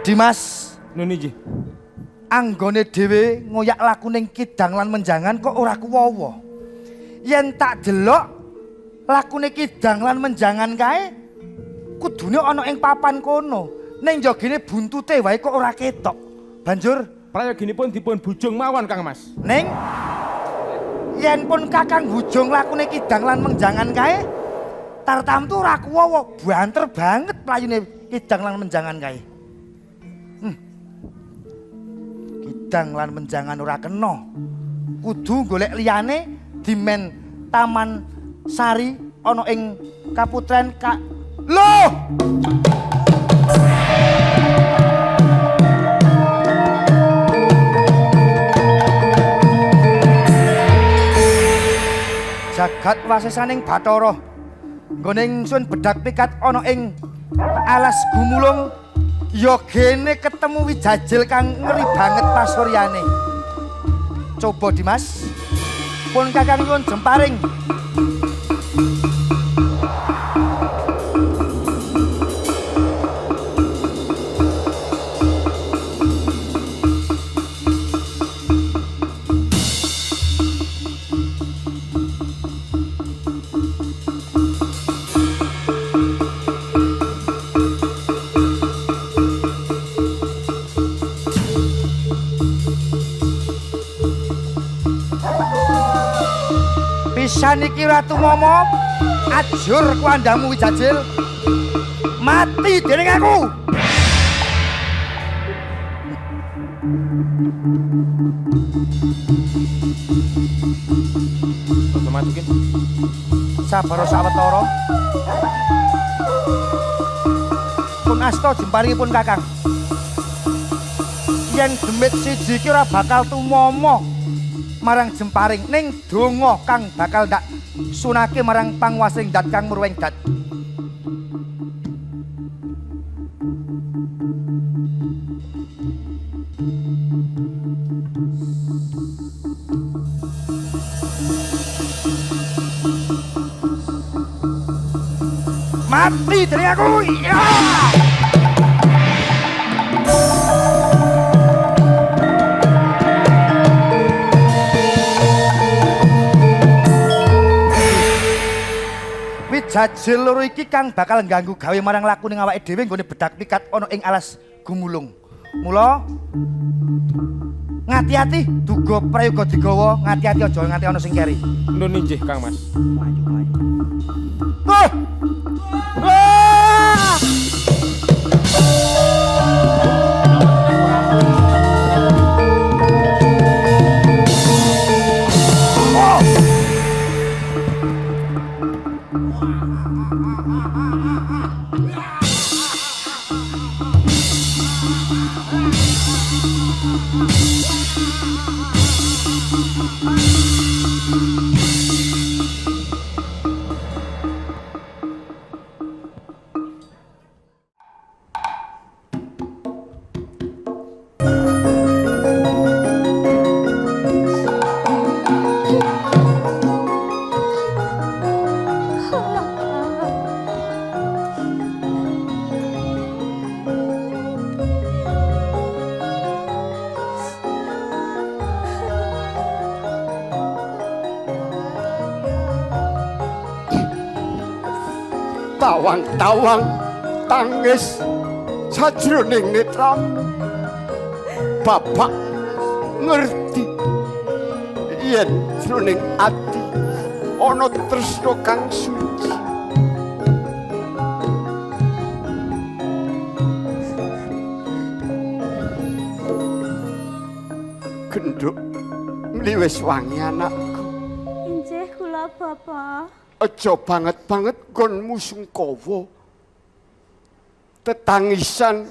S3: Dimas,
S9: Nun inggih.
S3: Anggone dhewe ngoyak laku ning kidang lan menjangan kok ora kuwowo. Yen tak delok lakune kidang lan menjangan kae kudune ana ing papan kono. Ning jogene buntute wae kok ora ketok. Banjur
S9: Prayoginipun dipun bujung mawon Kang Mas.
S3: Ning yen pun Kakang bujung lakune kidang lan menjangan kae tartamtu ora kuwowo, banter banget playune kidang lan menjangan kae. Kidang lan menjangan ora kena. Kudu golek liyane dimen Taman Sari ana ing Kaputren Ka. Loh! Jagat wasesaning Bathara. Nggone ingsun bedak pikat ana ing alas gumulung ya gene ketemu Wijajil kang ngeri banget pasuryane. Coba Dimas. Pun Kakang nyuwun jemparing. Pisan iki Ratu Momo, ajur kuandamu Wijajil. Mati dening aku.
S9: Rada masukin.
S3: Sabar sawetara. Pun asta jemparingipun Kakang. Yen demit siji iki ora bakal tumomo marang jemparing ning donga kang bakal ndak sunake marang panguwasing dat kang murweng dat. Mati dari aku. Ya! Wijajil loro iki kang bakal ngganggu gawe marang laku ning awake dhewe nggone bedak pikat ana ing alas gumulung. Mula ngati-ati duga prayoga digawa, ngati-ati aja nganti ana sing keri.
S9: Nun inggih Kang Mas.
S3: Wah! Wah!
S1: Tawang-tawang tangis sajroning netramu. Bapak ngerti yen jroning ati ana tresna kang suci. Genduk mliwis wangi anakku.
S8: Injih kula Bapak.
S1: Aja banget-banget nggonmu sungkawa. Tetangisan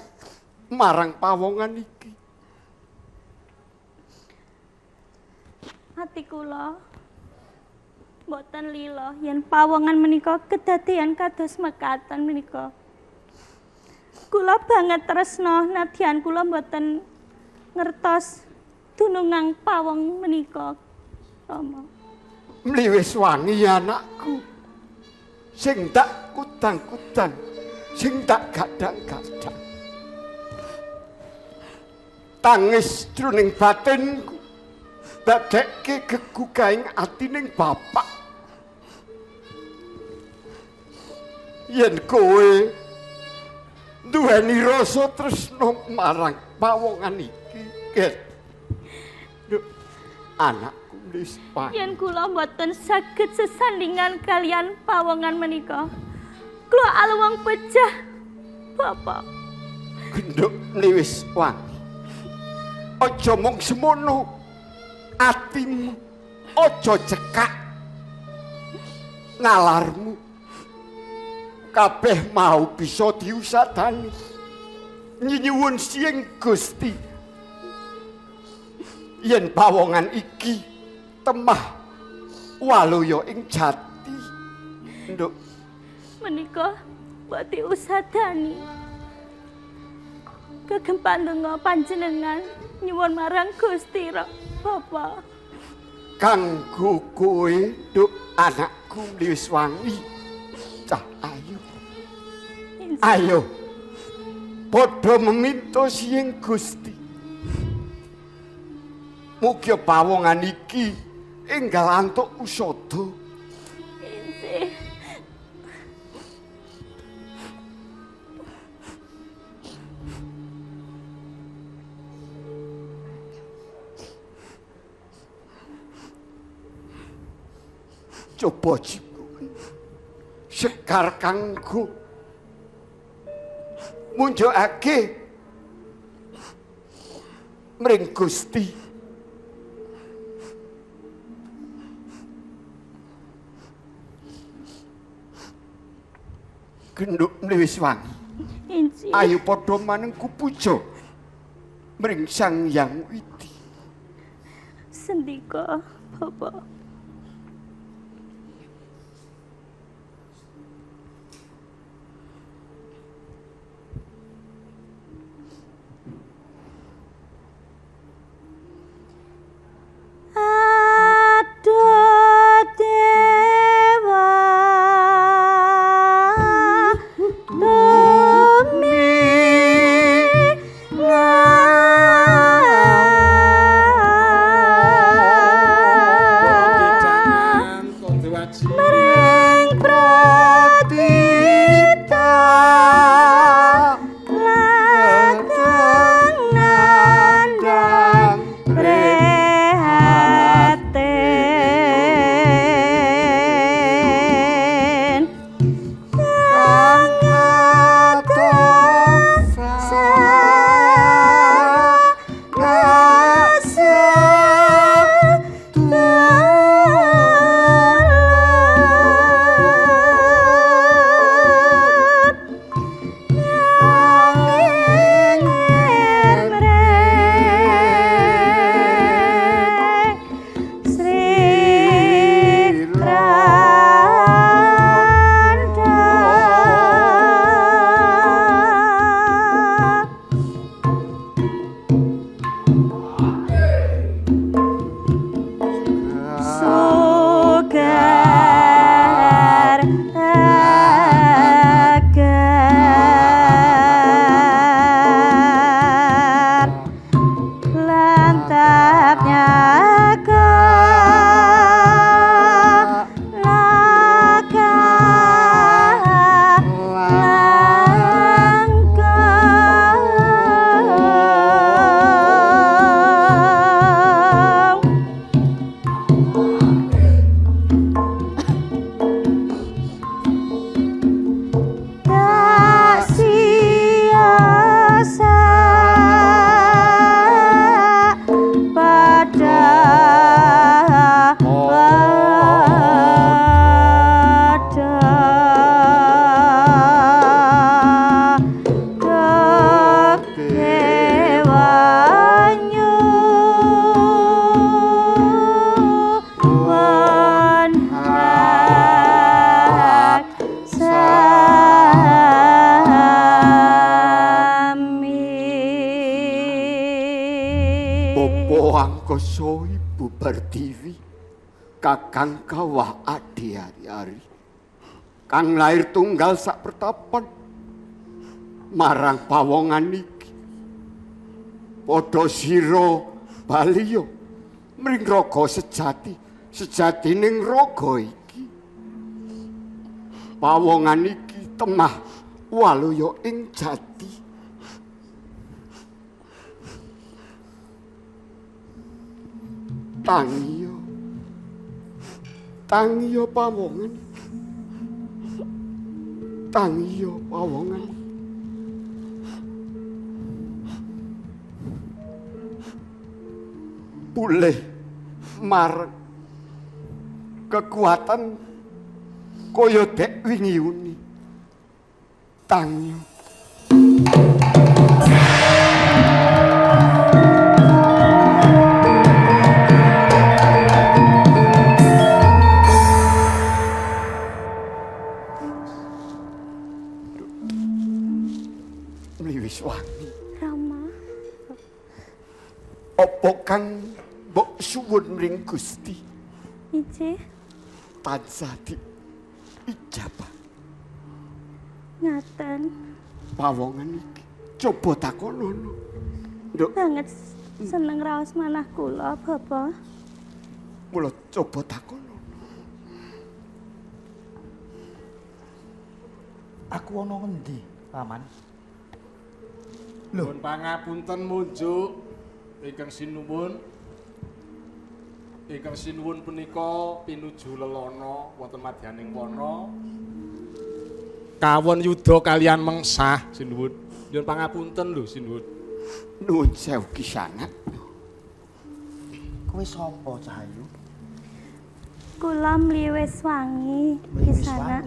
S1: marang pawongan iki.
S8: Ati kula mboten lila yen pawongan menika kedadeyan kados mekaten menika. Kula banget tresna nadyan kula mboten ngertos dunungang pawong menika, Rama.
S1: Mliwis wangi anakku. Sing tak kudang-kudang, sing tak gadang-gadang. Tangis jroning batinku dadekke gegugahing atining bapak. Yen kowe duweni rasa tresna marang pawongan iki, Ket. Nduk, anakku wis wangi.
S8: Yen kula mboten saged sesandingan kalian pawongan menika, kula aluwang pecah, Bapak.
S1: Genduk mliwis wangi. Aja mung semono, atimu aja cekak nalarmu. Kabeh mau bisa diusadani. Nyuwun sing Gusti. Yen pawongan iki temah waluya ing jati. Nduk,
S8: Menika mbok diusadani. Kagem pandonga panjenengan nyuwun marang Gusti Bapak.
S1: Kanggo kowe, Nduk, anakku mliwis wangi. Cah ayu. Ayo. Padha meminta sing Gusti. Mugi pawongan iki enggal antuk usada.
S8: Injih.
S1: Coba jikun sekar kanggo munjukake mring Gusti. Genduk mliwis wangi.
S8: Injih.
S1: Ayo padha manengku puja mring Sang Hyang Widi.
S8: Sendika, Bapak. Aduh dewa tumi
S10: Joko Ibu Pertiwi Kakang Kawah Adi Ari-ari kang lair tunggal sak pertapan marang pawongan iki padha sira baliya mring raga sejati sejatining raga iki pawongan iki temah waluya ing jati. Tangiya tangiya pawongan tangiya pawongan pulih marang kekuatan kaya dek wingi uni tangiya. Mliwiswangi
S8: Rama,
S10: apa kang mbok suwun mring Gusti
S8: inggih
S10: tansah diijabah
S8: ngaten
S10: pawongan iki coba takonono nduk
S8: banget seneng raos manah kula Bapak.
S10: Mula coba takonono.
S3: Aku ana ngendi, Paman?
S6: Nuwun pangapunten munjuk ingkang sinuwun. Ingkang sinuwun punika pinuju lelana wonten madyaning wana. Kawon yuda kalian mengsah sinuwun. Nyuwun pangapunten lho sinuwun.
S10: Nuwun sewu kisanak.
S3: Kowe sapa, Cahayu?
S8: Kula Mliwiswangi kisanak.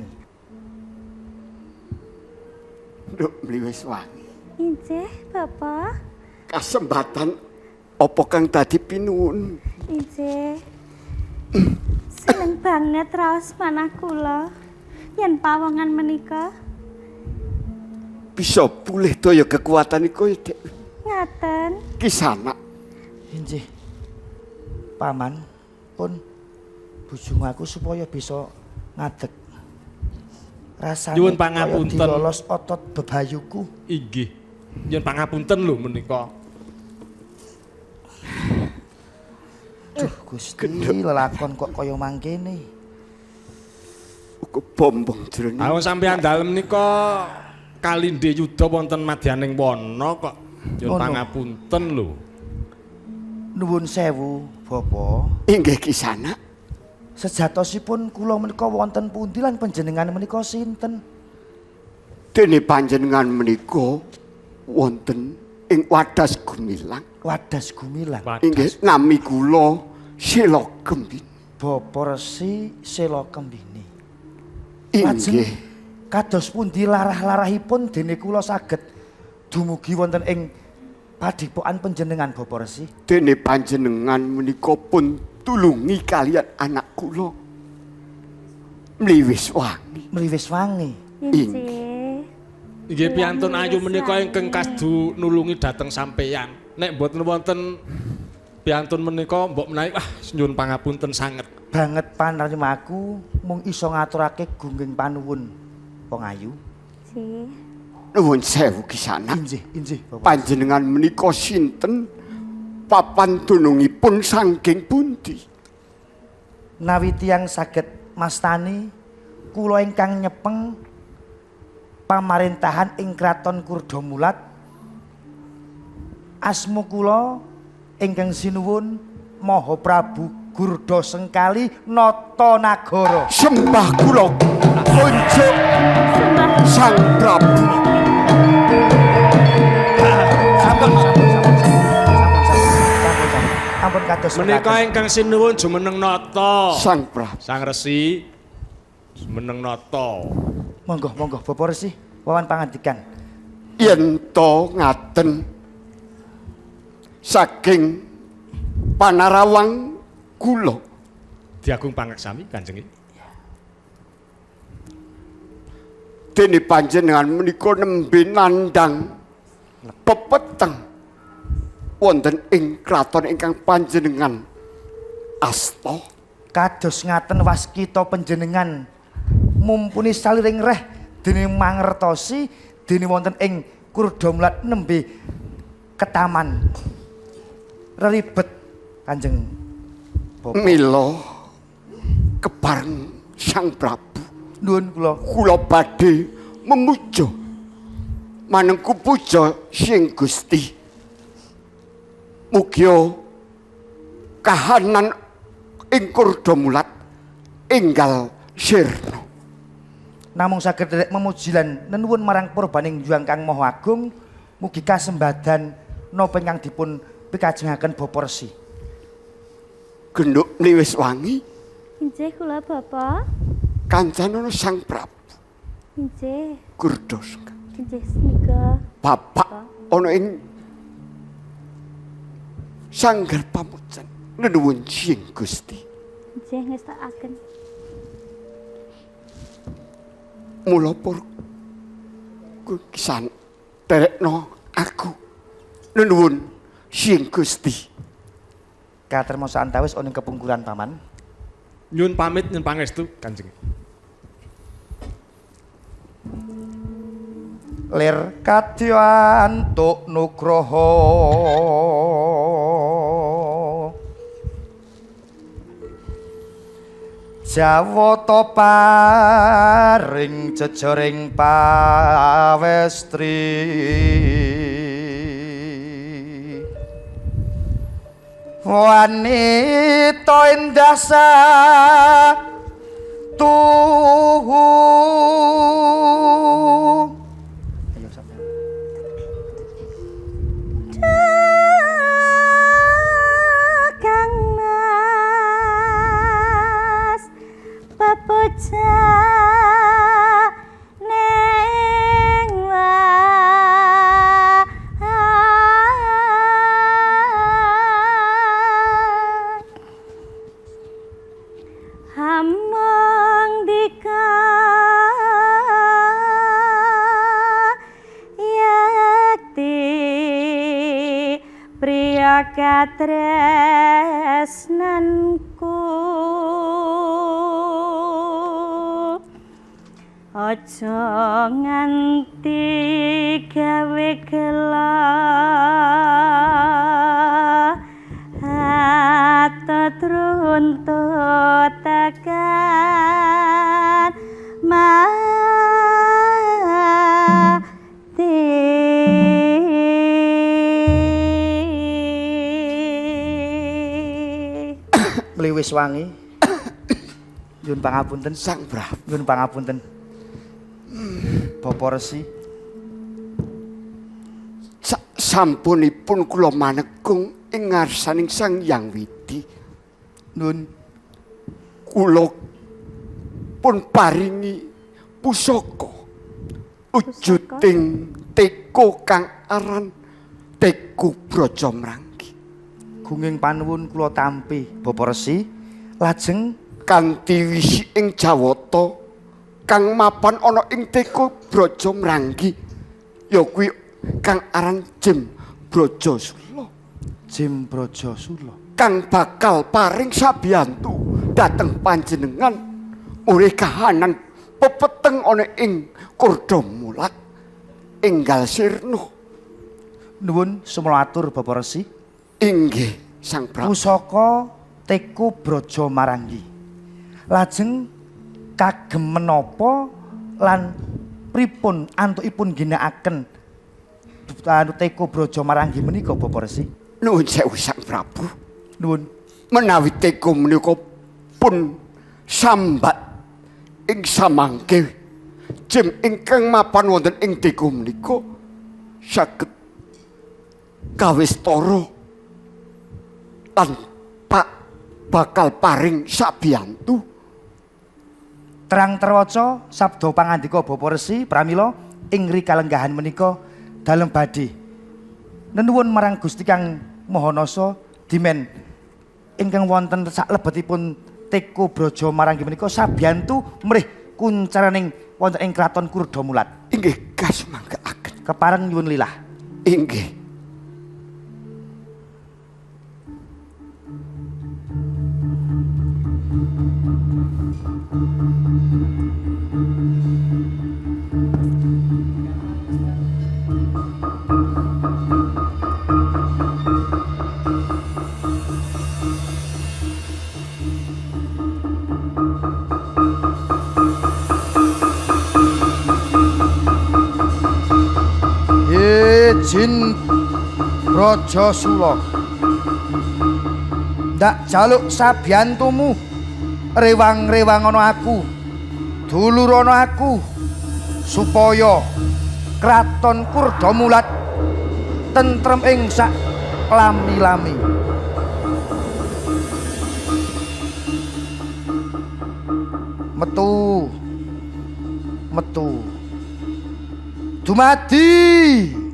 S10: Nduk Mliwiswangi.
S8: Inggih, Bapak.
S10: Kasempatan apa kang dadi pinuwun?
S8: Inggih. Seneng banget raos manah kula yen pawongan menika.
S10: Bisa pulih daya kekuatan iku Dek.
S8: Ngaten.
S10: Kisanak.
S3: Inggih. Paman pun bujung aku supaya bisa ngadeg. Rasane
S6: nyuwun pangapunten
S3: dilolos otot bebayuku.
S6: Inggih. Nyuwun pangapunten lho menika.
S3: Duh Gusti, lelakon kok kaya mangkene.
S10: Uga bombong jroning.
S6: Ha wong sampeyan dalem nika kalindhe yuda wonten madyaning wana kok. Nyuwun pangapunten lho.
S3: Nuwun sewu, Bapak.
S10: Inggih kisanak.
S3: Sejatosipun kula menika wonten pundi lan panjenengan menika sinten?
S10: Dene panjenengan menika wonten ing Wadas Gumilang.
S3: Wadas Gumilang.
S10: Inggih, nami kula Sela Gembini.
S3: Bapak Resi Sela Gembini.
S10: Inggih.
S3: Kados pundi larah-larahipun dene kula saged dumugi wonten ing padhepokan panjenengan Bapak Resi?
S10: Dene panjenengan menika pun tulungi kalian anak kula Mliwiswangi.
S3: Mliwiswangi.
S8: Inggih.
S6: Inggih piyantun ayu menika ingkang kasdu nulungi dhateng sampeyan. Nek mboten wonten piyantun menika mbok menawi wah nyuwun pangapunten sanget.
S3: Banget panarimaku mung iso ngaturake gungging panuwun wong ayu.
S8: Nggih.
S10: Nuwun sewu kisanak.
S3: Inggih, inggih Bapak.
S10: Panjenengan menika sinten? Papan dunungipun saking pundi?
S3: Nawi tiyang saged mastani kula ingkang nyepeng pamarentahan ing Kraton Kurdamulat. Asma kula ingkang sinuwun Maha Prabu Gurda Sengkali Natanagara.
S10: Sembah kula kunjuk Sang Prabu.
S3: Sampun sampun sampun sampun sampun ampun kados
S6: menika ingkang sinuwun jumeneng nata.
S10: Sang Prabu.
S6: Sang Resi jumeneng nata.
S3: Monggo monggo Bapak Resi wawan pangandikan.
S10: Yen to ngaten saking panarawang kula
S6: diagung pangaksami Kanjeng.
S10: Dene panjenengan menika nembe nandhang pepeteng wonten ing kraton ingkang panjenengan asta.
S3: Kados ngaten waskita panjenengan mumpuni saliring reh dene mangertosi dene wonten ing Kurda Mulat nembe ketaman reribet Kanjeng Bapak.
S10: Mila kepareng Sang Prabu
S3: Nuwun kula.
S10: Kula badhe memuja manengku puja sing Gusti. Mugia kahanan ing Kurda Mulat enggal sirna.
S3: Namung saged derek memuji lan nenuwun marang purbaning Hyang Kang Maha Agung, mugi kasembadan napa ingkang dipun pikajengaken Bapak Resi.
S10: Genduk wis wangi.
S8: Inggih kula Bapak.
S10: Kancanana Sang Prabu.
S8: Inggih.
S10: Kurda.
S8: Inggih snika.
S10: Bapak ana ing sanggar pamujan nenuwun sing Gusti.
S8: Inggih ngestakake.
S10: Mula para kisan derekno aku nenuwun sing Gusti.
S3: Katerma santawis ana ing kepungkuran paman.
S6: Nyun pamit nyun pangestu Kanjeng.
S3: Lir kadya antuk nugroho Jawata paring jejoring pawestri wanita endah satuhu.
S8: Kang Mas pepuja neng wae hamong dika yakti priya katresnanku aja nganti gawe gela atruntut tekan mati.
S3: Mliwis wangi. Nyuwun pangapunten
S10: Sang Prabu.
S3: Nyuwun pangapunten. Bapak Resi.
S10: Sampunipun kula manekung ing ngarsaning Sang Hyang Widi.
S3: Nun.
S10: Kula pun paringi pusaka wujuding teko kang aran Teko Braja Mranggi.
S3: Gunging panuwun kula tampi Bapak Resi. Lajeng
S10: kanthi wisi ing Jawata kang mapan ana ing Teko Braja Mranggi ya kuwi kang aran Jim Braja Sula.
S3: Jim Braja Sula
S10: kang bakal paring sabiyantu dhateng panjenengan urih kahanan pepeteng ana ing Kurda Mulat enggal sirna.
S3: Nuwun sumela atur Bapak Resi.
S10: Inggih Sang Prabu.
S3: Pusaka Teko Braja Maranggi. Lajeng kagem menapa lan pripun antukipun ginakaken Teko Braja Maranggi menika Bapak Resi?
S10: Nuwun sewu Sang Prabu.
S3: Nuwun.
S10: Menawi teko menika pun sambat ing samangke jim ingkang mapan wonten ing teko menika saged kawistara lan pak bakal paring sabiyantu.
S3: Terang terwaca sabda pangandika Bapak Resi pramila ing rikalenggahan menika dalem badhe nenuwun marang Gusti Kang Maha Nasa dimen ingkang wonten saklebetipun Teko Braja Maranggi menika sabiyantu mrih kuncaraning wonten ing kraton Kurda Mulat.
S10: Inggih kasmanggaaken.
S3: Kepareng nyuwun lilah.
S10: Inggih.
S3: Jin Braja Sula. Ndak jaluk sabiyantumu rewang-rewang ana aku. Dulur ana aku supaya kraton Kurdamulat tentrem ing sak lami-lami. Metu. Metu. Dumadi.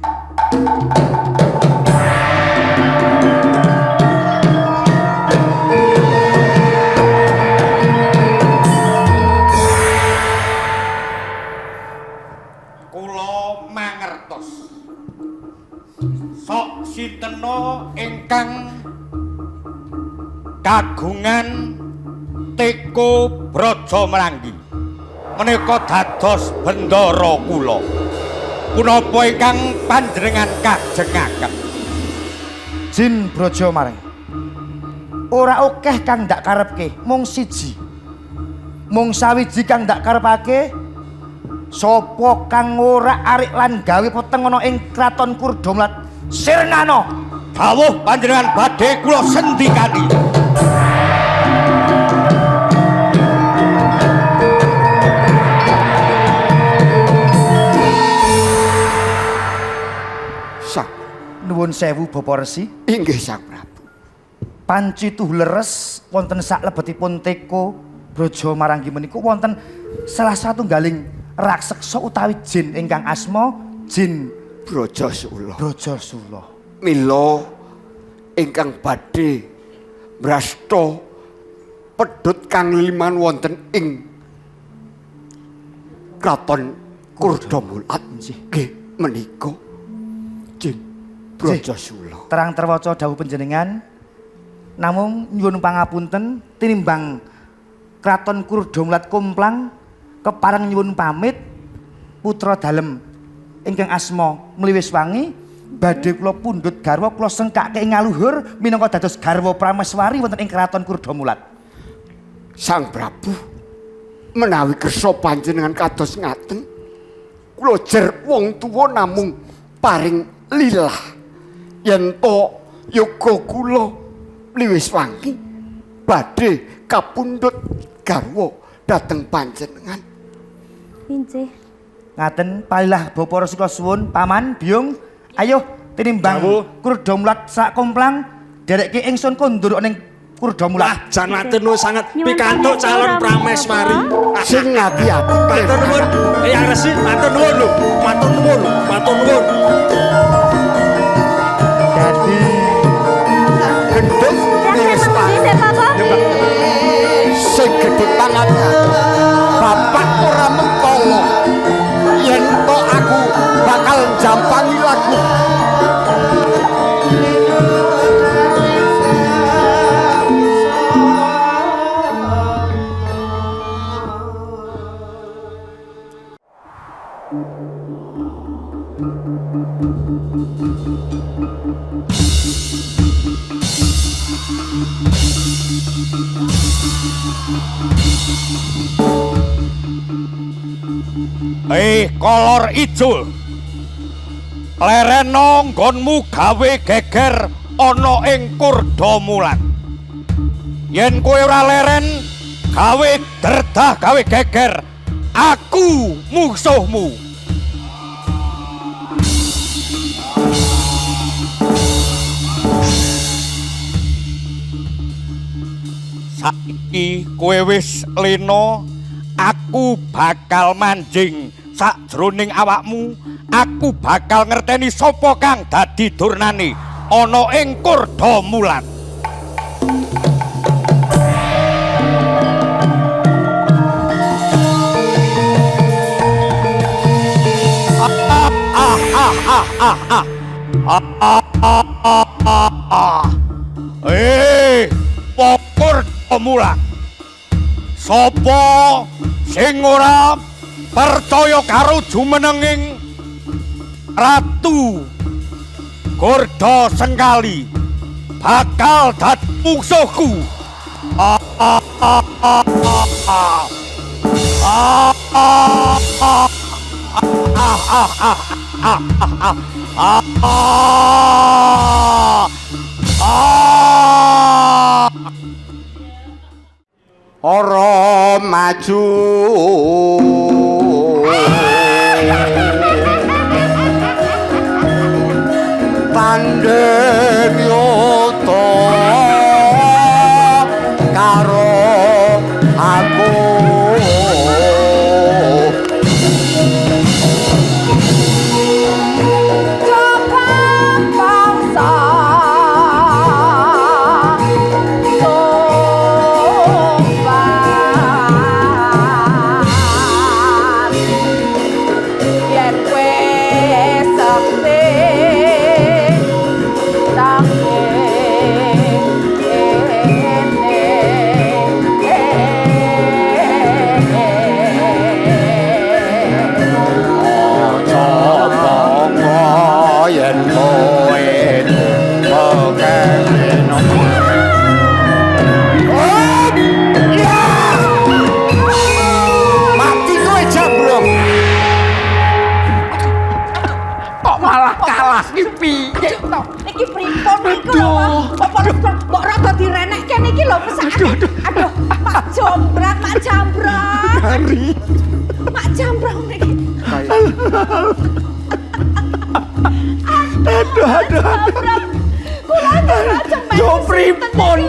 S1: Kula mangertos. Sok sintena ingkang kagungan teko Braja Mranggi menika dados bendara kula. Punapa ingkang panjenengan kajengaken?
S3: Jin Braja Mareng. Ora akeh kang ndak karepke, mung siji. Mung sawiji kang ndak karepake, sapa kang ora arik lan gawe peteng ana ing kraton Kurdamulat sirnano.
S1: Dawuh panjenengan badhe kula sendikani.
S10: Sang
S3: Nuwun sewu Bapak Resi.
S10: Inggih Sang Prabu.
S3: Panci tuh leres wonten saklebetipun teko Braja Maranggi menika wonten salah satunggaling raseksa utawi jin ingkang asma Jin
S10: Braja Sula.
S3: Braja Sula.
S10: Mila ingkang badhe mrasta pedhot kang liman wonten ing kraton Kurdamulat nggih menika Jin Braja Sula.
S3: Terang terwaca dawuh panjenengan namung nyuwun pangapunten tinimbang kraton Kurdamulat komplang kepareng nyuwun pamit putra dalem ingkang asma Mliwis Wangi badhe kula pundhut garwa kula sengkake ing ngaluhur minangka dados garwa prameswari wonten ing kraton Kurdamulat.
S10: Sang Prabu menawi kersa panjenengan kados ngaten kula jer wong tuwa namung paring lilah yen to yoga kula Mliwis Wangi badhe kapundhut garwa dhateng panjenengan.
S8: Inggih.
S3: Ngaten palilah Bapak Resi kula suwun paman biyung ayo tinimbang Kurdamulat sak komplang derekke ingsun kondur ning Kurdamulat.
S6: Wah, jan matur nuwun sanget
S8: Nyuwun
S6: pikantuk
S8: pamit,
S6: calon
S8: Rama.
S6: prameswari.
S10: Sing ati-ati.
S6: Matur nuwun Eyang Resi, matur nuwun lho. Matur nuwun, matur nuwun.
S3: Dadi
S10: Gendut Mliwis Wangi sing gedhe pangan bapak ora mentala yen to aku bakal jampangi lagu.
S1: Kolor ijo. Lereno nggonmu gawe geger ana ing Kurdamulat. Yen kowe ora leren gawe derdah gawe geger, aku musuhmu. Saiki kowe wis lena, aku bakal manjing sakjroning awakmu. Aku bakal ngerteni sapa kang dadi durnane ana ing Kurdamulat. Kurdamulat. Sapa sing ora percaya karo jumenenging Ratu Gorda Sengkali bakal dadi mungsuhku.
S10: Ah! Ah! Ora maju. Tanding yoto karo aku.
S2: Coba bangsa sopan yen kowe sekti tangke
S10: Aja bangga yen kowe pekene. Mati kowe jambrong.
S5: Kok malah kalah ki piye to?
S2: Iki pripun niku lho, Pak? Apa mbok rada direnekke niki lho mesake. Aduh, Pak Jombrang, Pak Jambrang. Pak Jambrang niki.
S5: Aduh, aduh, aduh.
S2: Kula ajeng
S5: Yo pripun?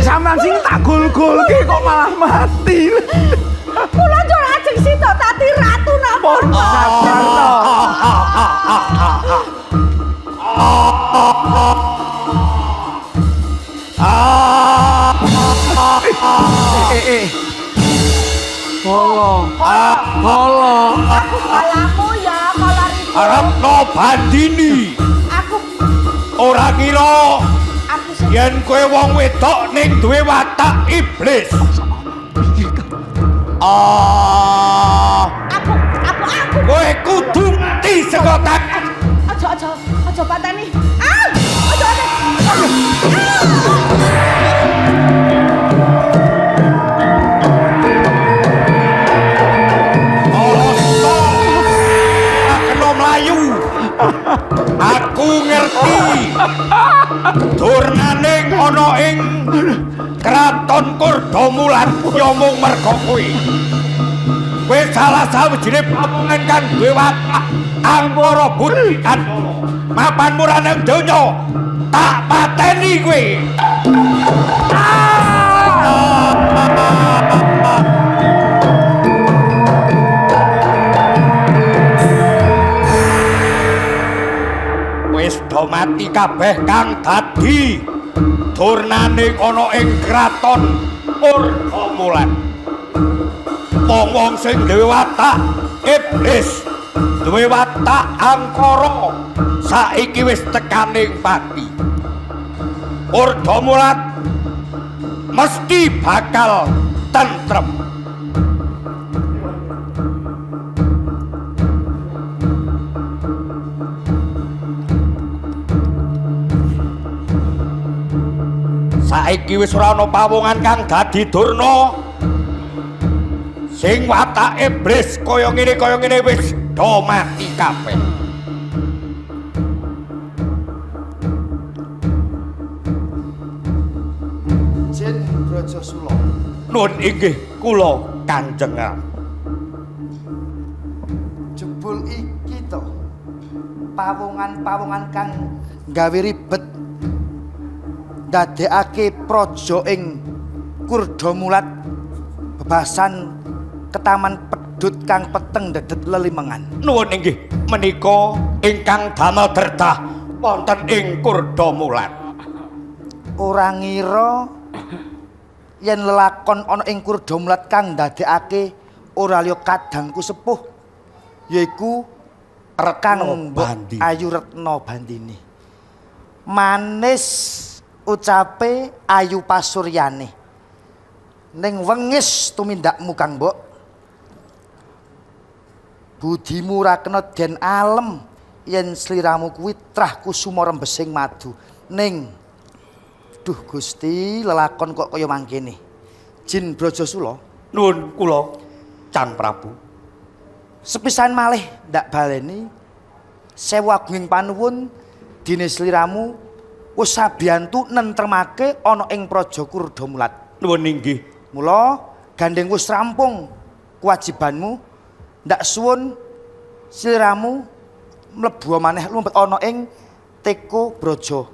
S5: Sampeyan sing tak gol-golke kok malah mati.
S2: Kula njur ajeng sitok tati ratu napa?
S5: Pun sabar to. Eh, eh. Bolo. Bolo.
S2: Aku balamu ya kala ribu.
S1: Retno Bandini,
S2: Aku
S1: ora kira
S2: aku sing
S1: yen kowe wong wedok ning duwe watak iblis. Ah,
S2: aku aku aku
S1: kowe kudu mati saka tangan.
S2: Aja aja aja pateni. Ah! Aja aja.
S1: Alasta kena mlayu. Aku ngerti. Durnaning ana ing Kraton Kurdamulan ya mung merga kuwi. Kowe salah sawijine pamungan kang duwe watak angkara budi kandala. Mapanmu ra nang donya, tak pateni kowe. Wis do mati kabeh kang dadi durnaning ana ing kraton Kurdamulan. Wong-wong sing duwe watak iblis, duwe watak angkara, saiki wis tekaning pati. Kurdamulan mesti bakal tentrem. Saiki wis ora ana pawongan kang dadi durna. Sing watak iblis kaya ngene wis do mati kabeh.
S3: Jin Brajasula.
S1: Nun inggih kula Kanjeng.
S3: Jebul iki to pawongan-pawongan kang gawe ribet ndadekake praja ing Kurdamulat bebasan ketaman pedhut kang peteng dedet lelimengan.
S1: Nuwun inggih menika ingkang damel derdah wonten ing Kurdamulat.
S3: Ora ngira yen lelakon ana ing Kurdamulat kang ndadekake ora liya kadangku sepuh yaiku Kang
S1: Retno
S3: Mbok
S1: Bandini.
S3: Ayu Retno Bandini. Manis ucape ayu pasuryane. Ning wengis tumindakmu Kang Mbok. Budimu ora kena den alem yen sliramu kuwi trah kusuma rembesing madu. Ning duh Gusti, lelakon kok kaya mangkene. Jin Brajasula,
S1: Nuwun kula Cang Prabu.
S3: sepisan malih ndak baleni Sewu agunging panuwun dene sliramu wis sabiyantu nentremake ana ing Praja Kurdamulat.
S11: Nuwun inggih.
S3: Mula gandeng wis rampung kewajibanmu, ndak suwun sliramu mlebu maneh lumebet ana ing Teko Braja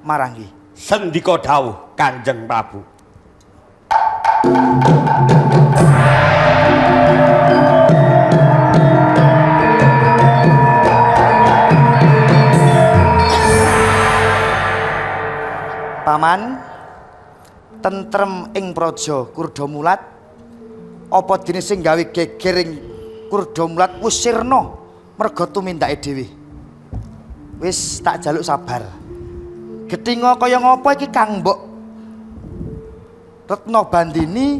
S3: Maranggi.
S11: Sendika dawuh Kanjeng Prabu.
S3: Paman, tentrem ing Praja Kurdamulat, apa dene sing gawe geger ing Kurdamulat wis sirna merga tumindake dhewe. Wis tak jaluk sabar. Gethinga kaya ngapa iki Kang Mbok Retna Bandini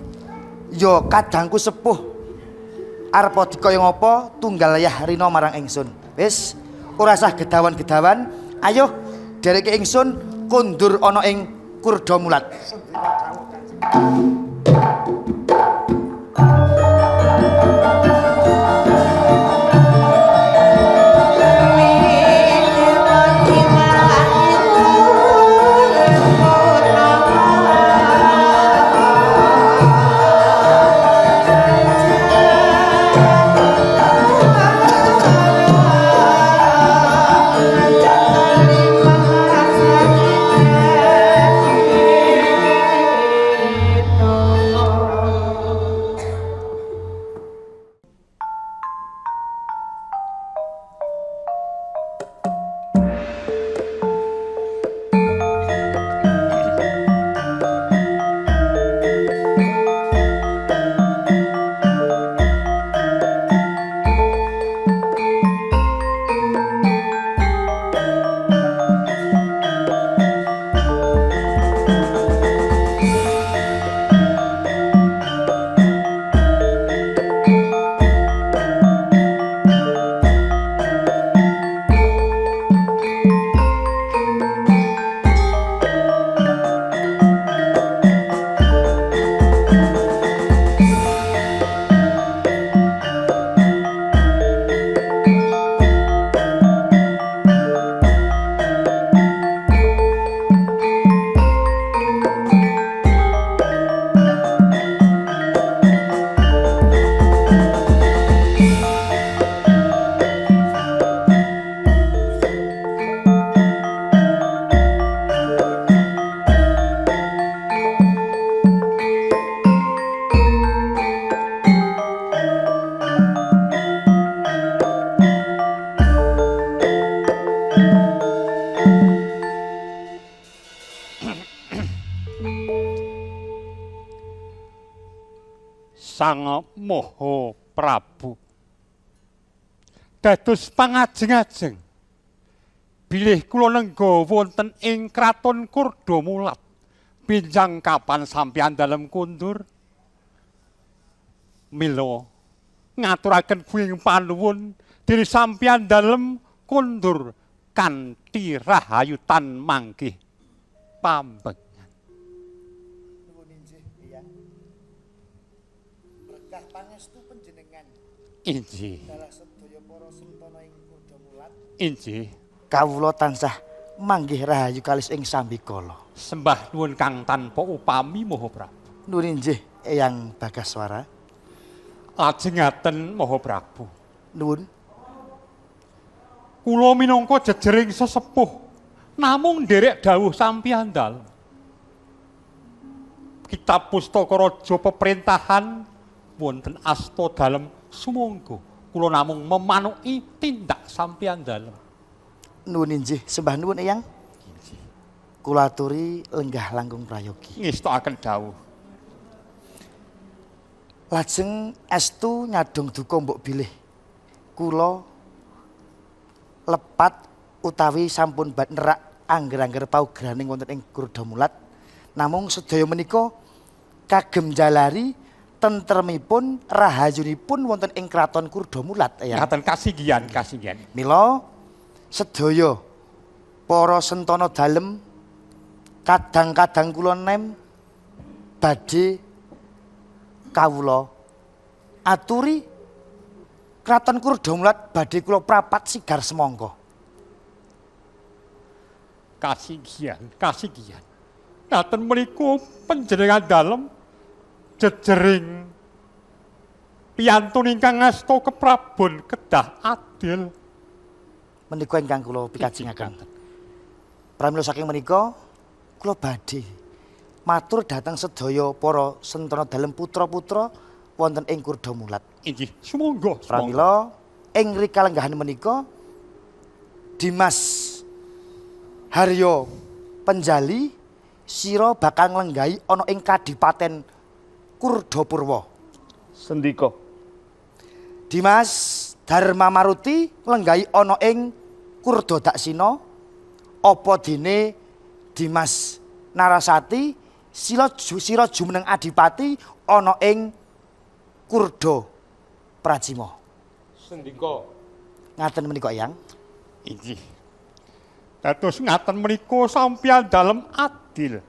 S3: ya kadangku sepuh arep dikaya ngapa tunggal yah rina marang ingsun. Wis ora usah gedawan-gedawan, ayo dereke ingsun kondur ana ing Kurdamulat.
S1: Sang Maha Prabu dados pangajeng-ajeng bilih kula nengga wonten ing kraton Kurdamulat benjang kapan sampeyan dalem kundur. Mila ngaturaken kuing panuwun dene sampeyan dalem kundur kanthi rahayutan mangkih pambengan.
S3: Nuwun inggih, Eyang. Berkah pangestu panjenengan.
S1: Inggih.
S3: Dalah sedaya para sentana ing Kurdamulat.
S1: Inggih.
S3: Kawula tansah manggih rahayu kalis ing sambikala.
S1: Sembah nuwun kang tanpa upami Maha Prabu.
S3: Nuwun inggih, Eyang Bagaswara.
S1: Lajengaken Maha Prabu.
S3: Nuwun.
S1: Kula minangka jejering sesepuh namung nderek dawuh sampeyan dalem. Kitab Pustaka Raja Peperintahan wonten asta dalem sumangga. Kula namung memanuki tindak sampeyan dalem.
S3: Nuwun inggih, sembah nuwun Eyang. Kula aturi lenggah langkung prayogi.
S1: Ngestokaken dawuh.
S3: Lajeng estu nyadong duka mbok bilih kula lepat utawi sampun bat nerak angger-angger paugraning wonten ing Kurdamulat. Namung sedaya menika kagem jalari tentremipun rahayunipun wonten ing kraton Kurdamulat, Eyang.
S1: Ngaten kasinggihan, kasinggihan.
S3: Mila sedaya para sentana dalem kadang-kadang kula nem badhe kawula aturi kraton Kurdamulat badhe kula prapat sigar semangka.
S1: Kasinggihan, kasinggihan. Ngaten mriku panjenengan dalem jejering piyantun ingkang ngasta keprabon kedah adil.
S3: Menika ingkang kula pikajengaken. Pramila saking menika kula badhe matur dhateng sedaya para sentana dalem putra-putra wonten ing Kurda Mulat.
S1: Inggih, sumangga.
S3: Pramila ing rikalenggahan menika Dimas Haryo Penjali sira bakal nglenggahi ana ing Kadipaten Kurdapurwa.
S4: Sendika.
S3: Dimas Dharma Maruti nglenggahi ana ing Kurda Daksina, apa dene Dimas Narasati sira jumeneng adipati ana ing Kurda Pracima.
S9: Sendika.
S3: Ngaten menika, Eyang.
S1: Inggih. Dados ngaten menika sampeyan dalem adil.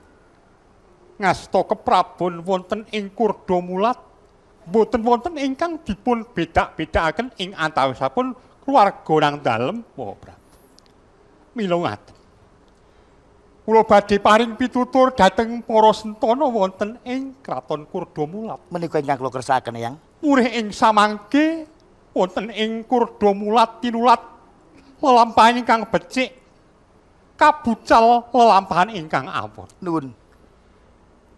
S1: Ngasta keprabon wonten ing Kurda Mulat mboten wonten ingkang dipun bedak-bedakaken ing antawisapun keluarga nang dalem Bapak Prabu. Mila ngaten. Kula badhe paring pitutur dhateng para sentana wonten ing Kraton Kurda Mulat.
S3: Menika ingkang kula kersakaken, Eyang.
S1: Murih ing samangke wonten ing Kurda Mulat tinulat lelampahan ingkang becik kabucal lelampahan ingkang awon.
S3: Nuwun.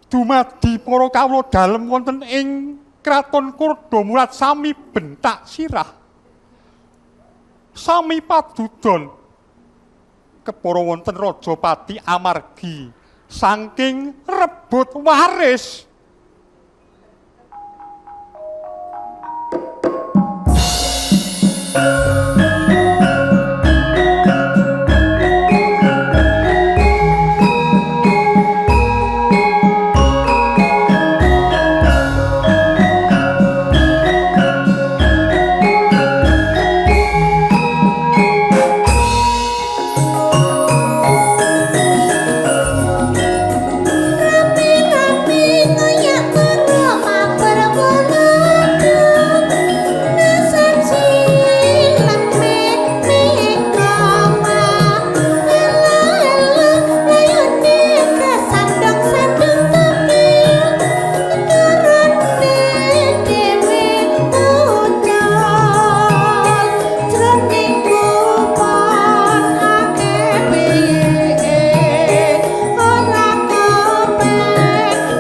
S1: Dumadi para kawula dalem wonten ing Kraton Kurda Mulat sami bentak sirah. Sami padudon kepara wonten Rajapati amargi saking rebut waris.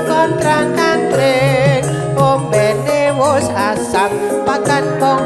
S12: Kontrang kantring ombene wis asam pakan mung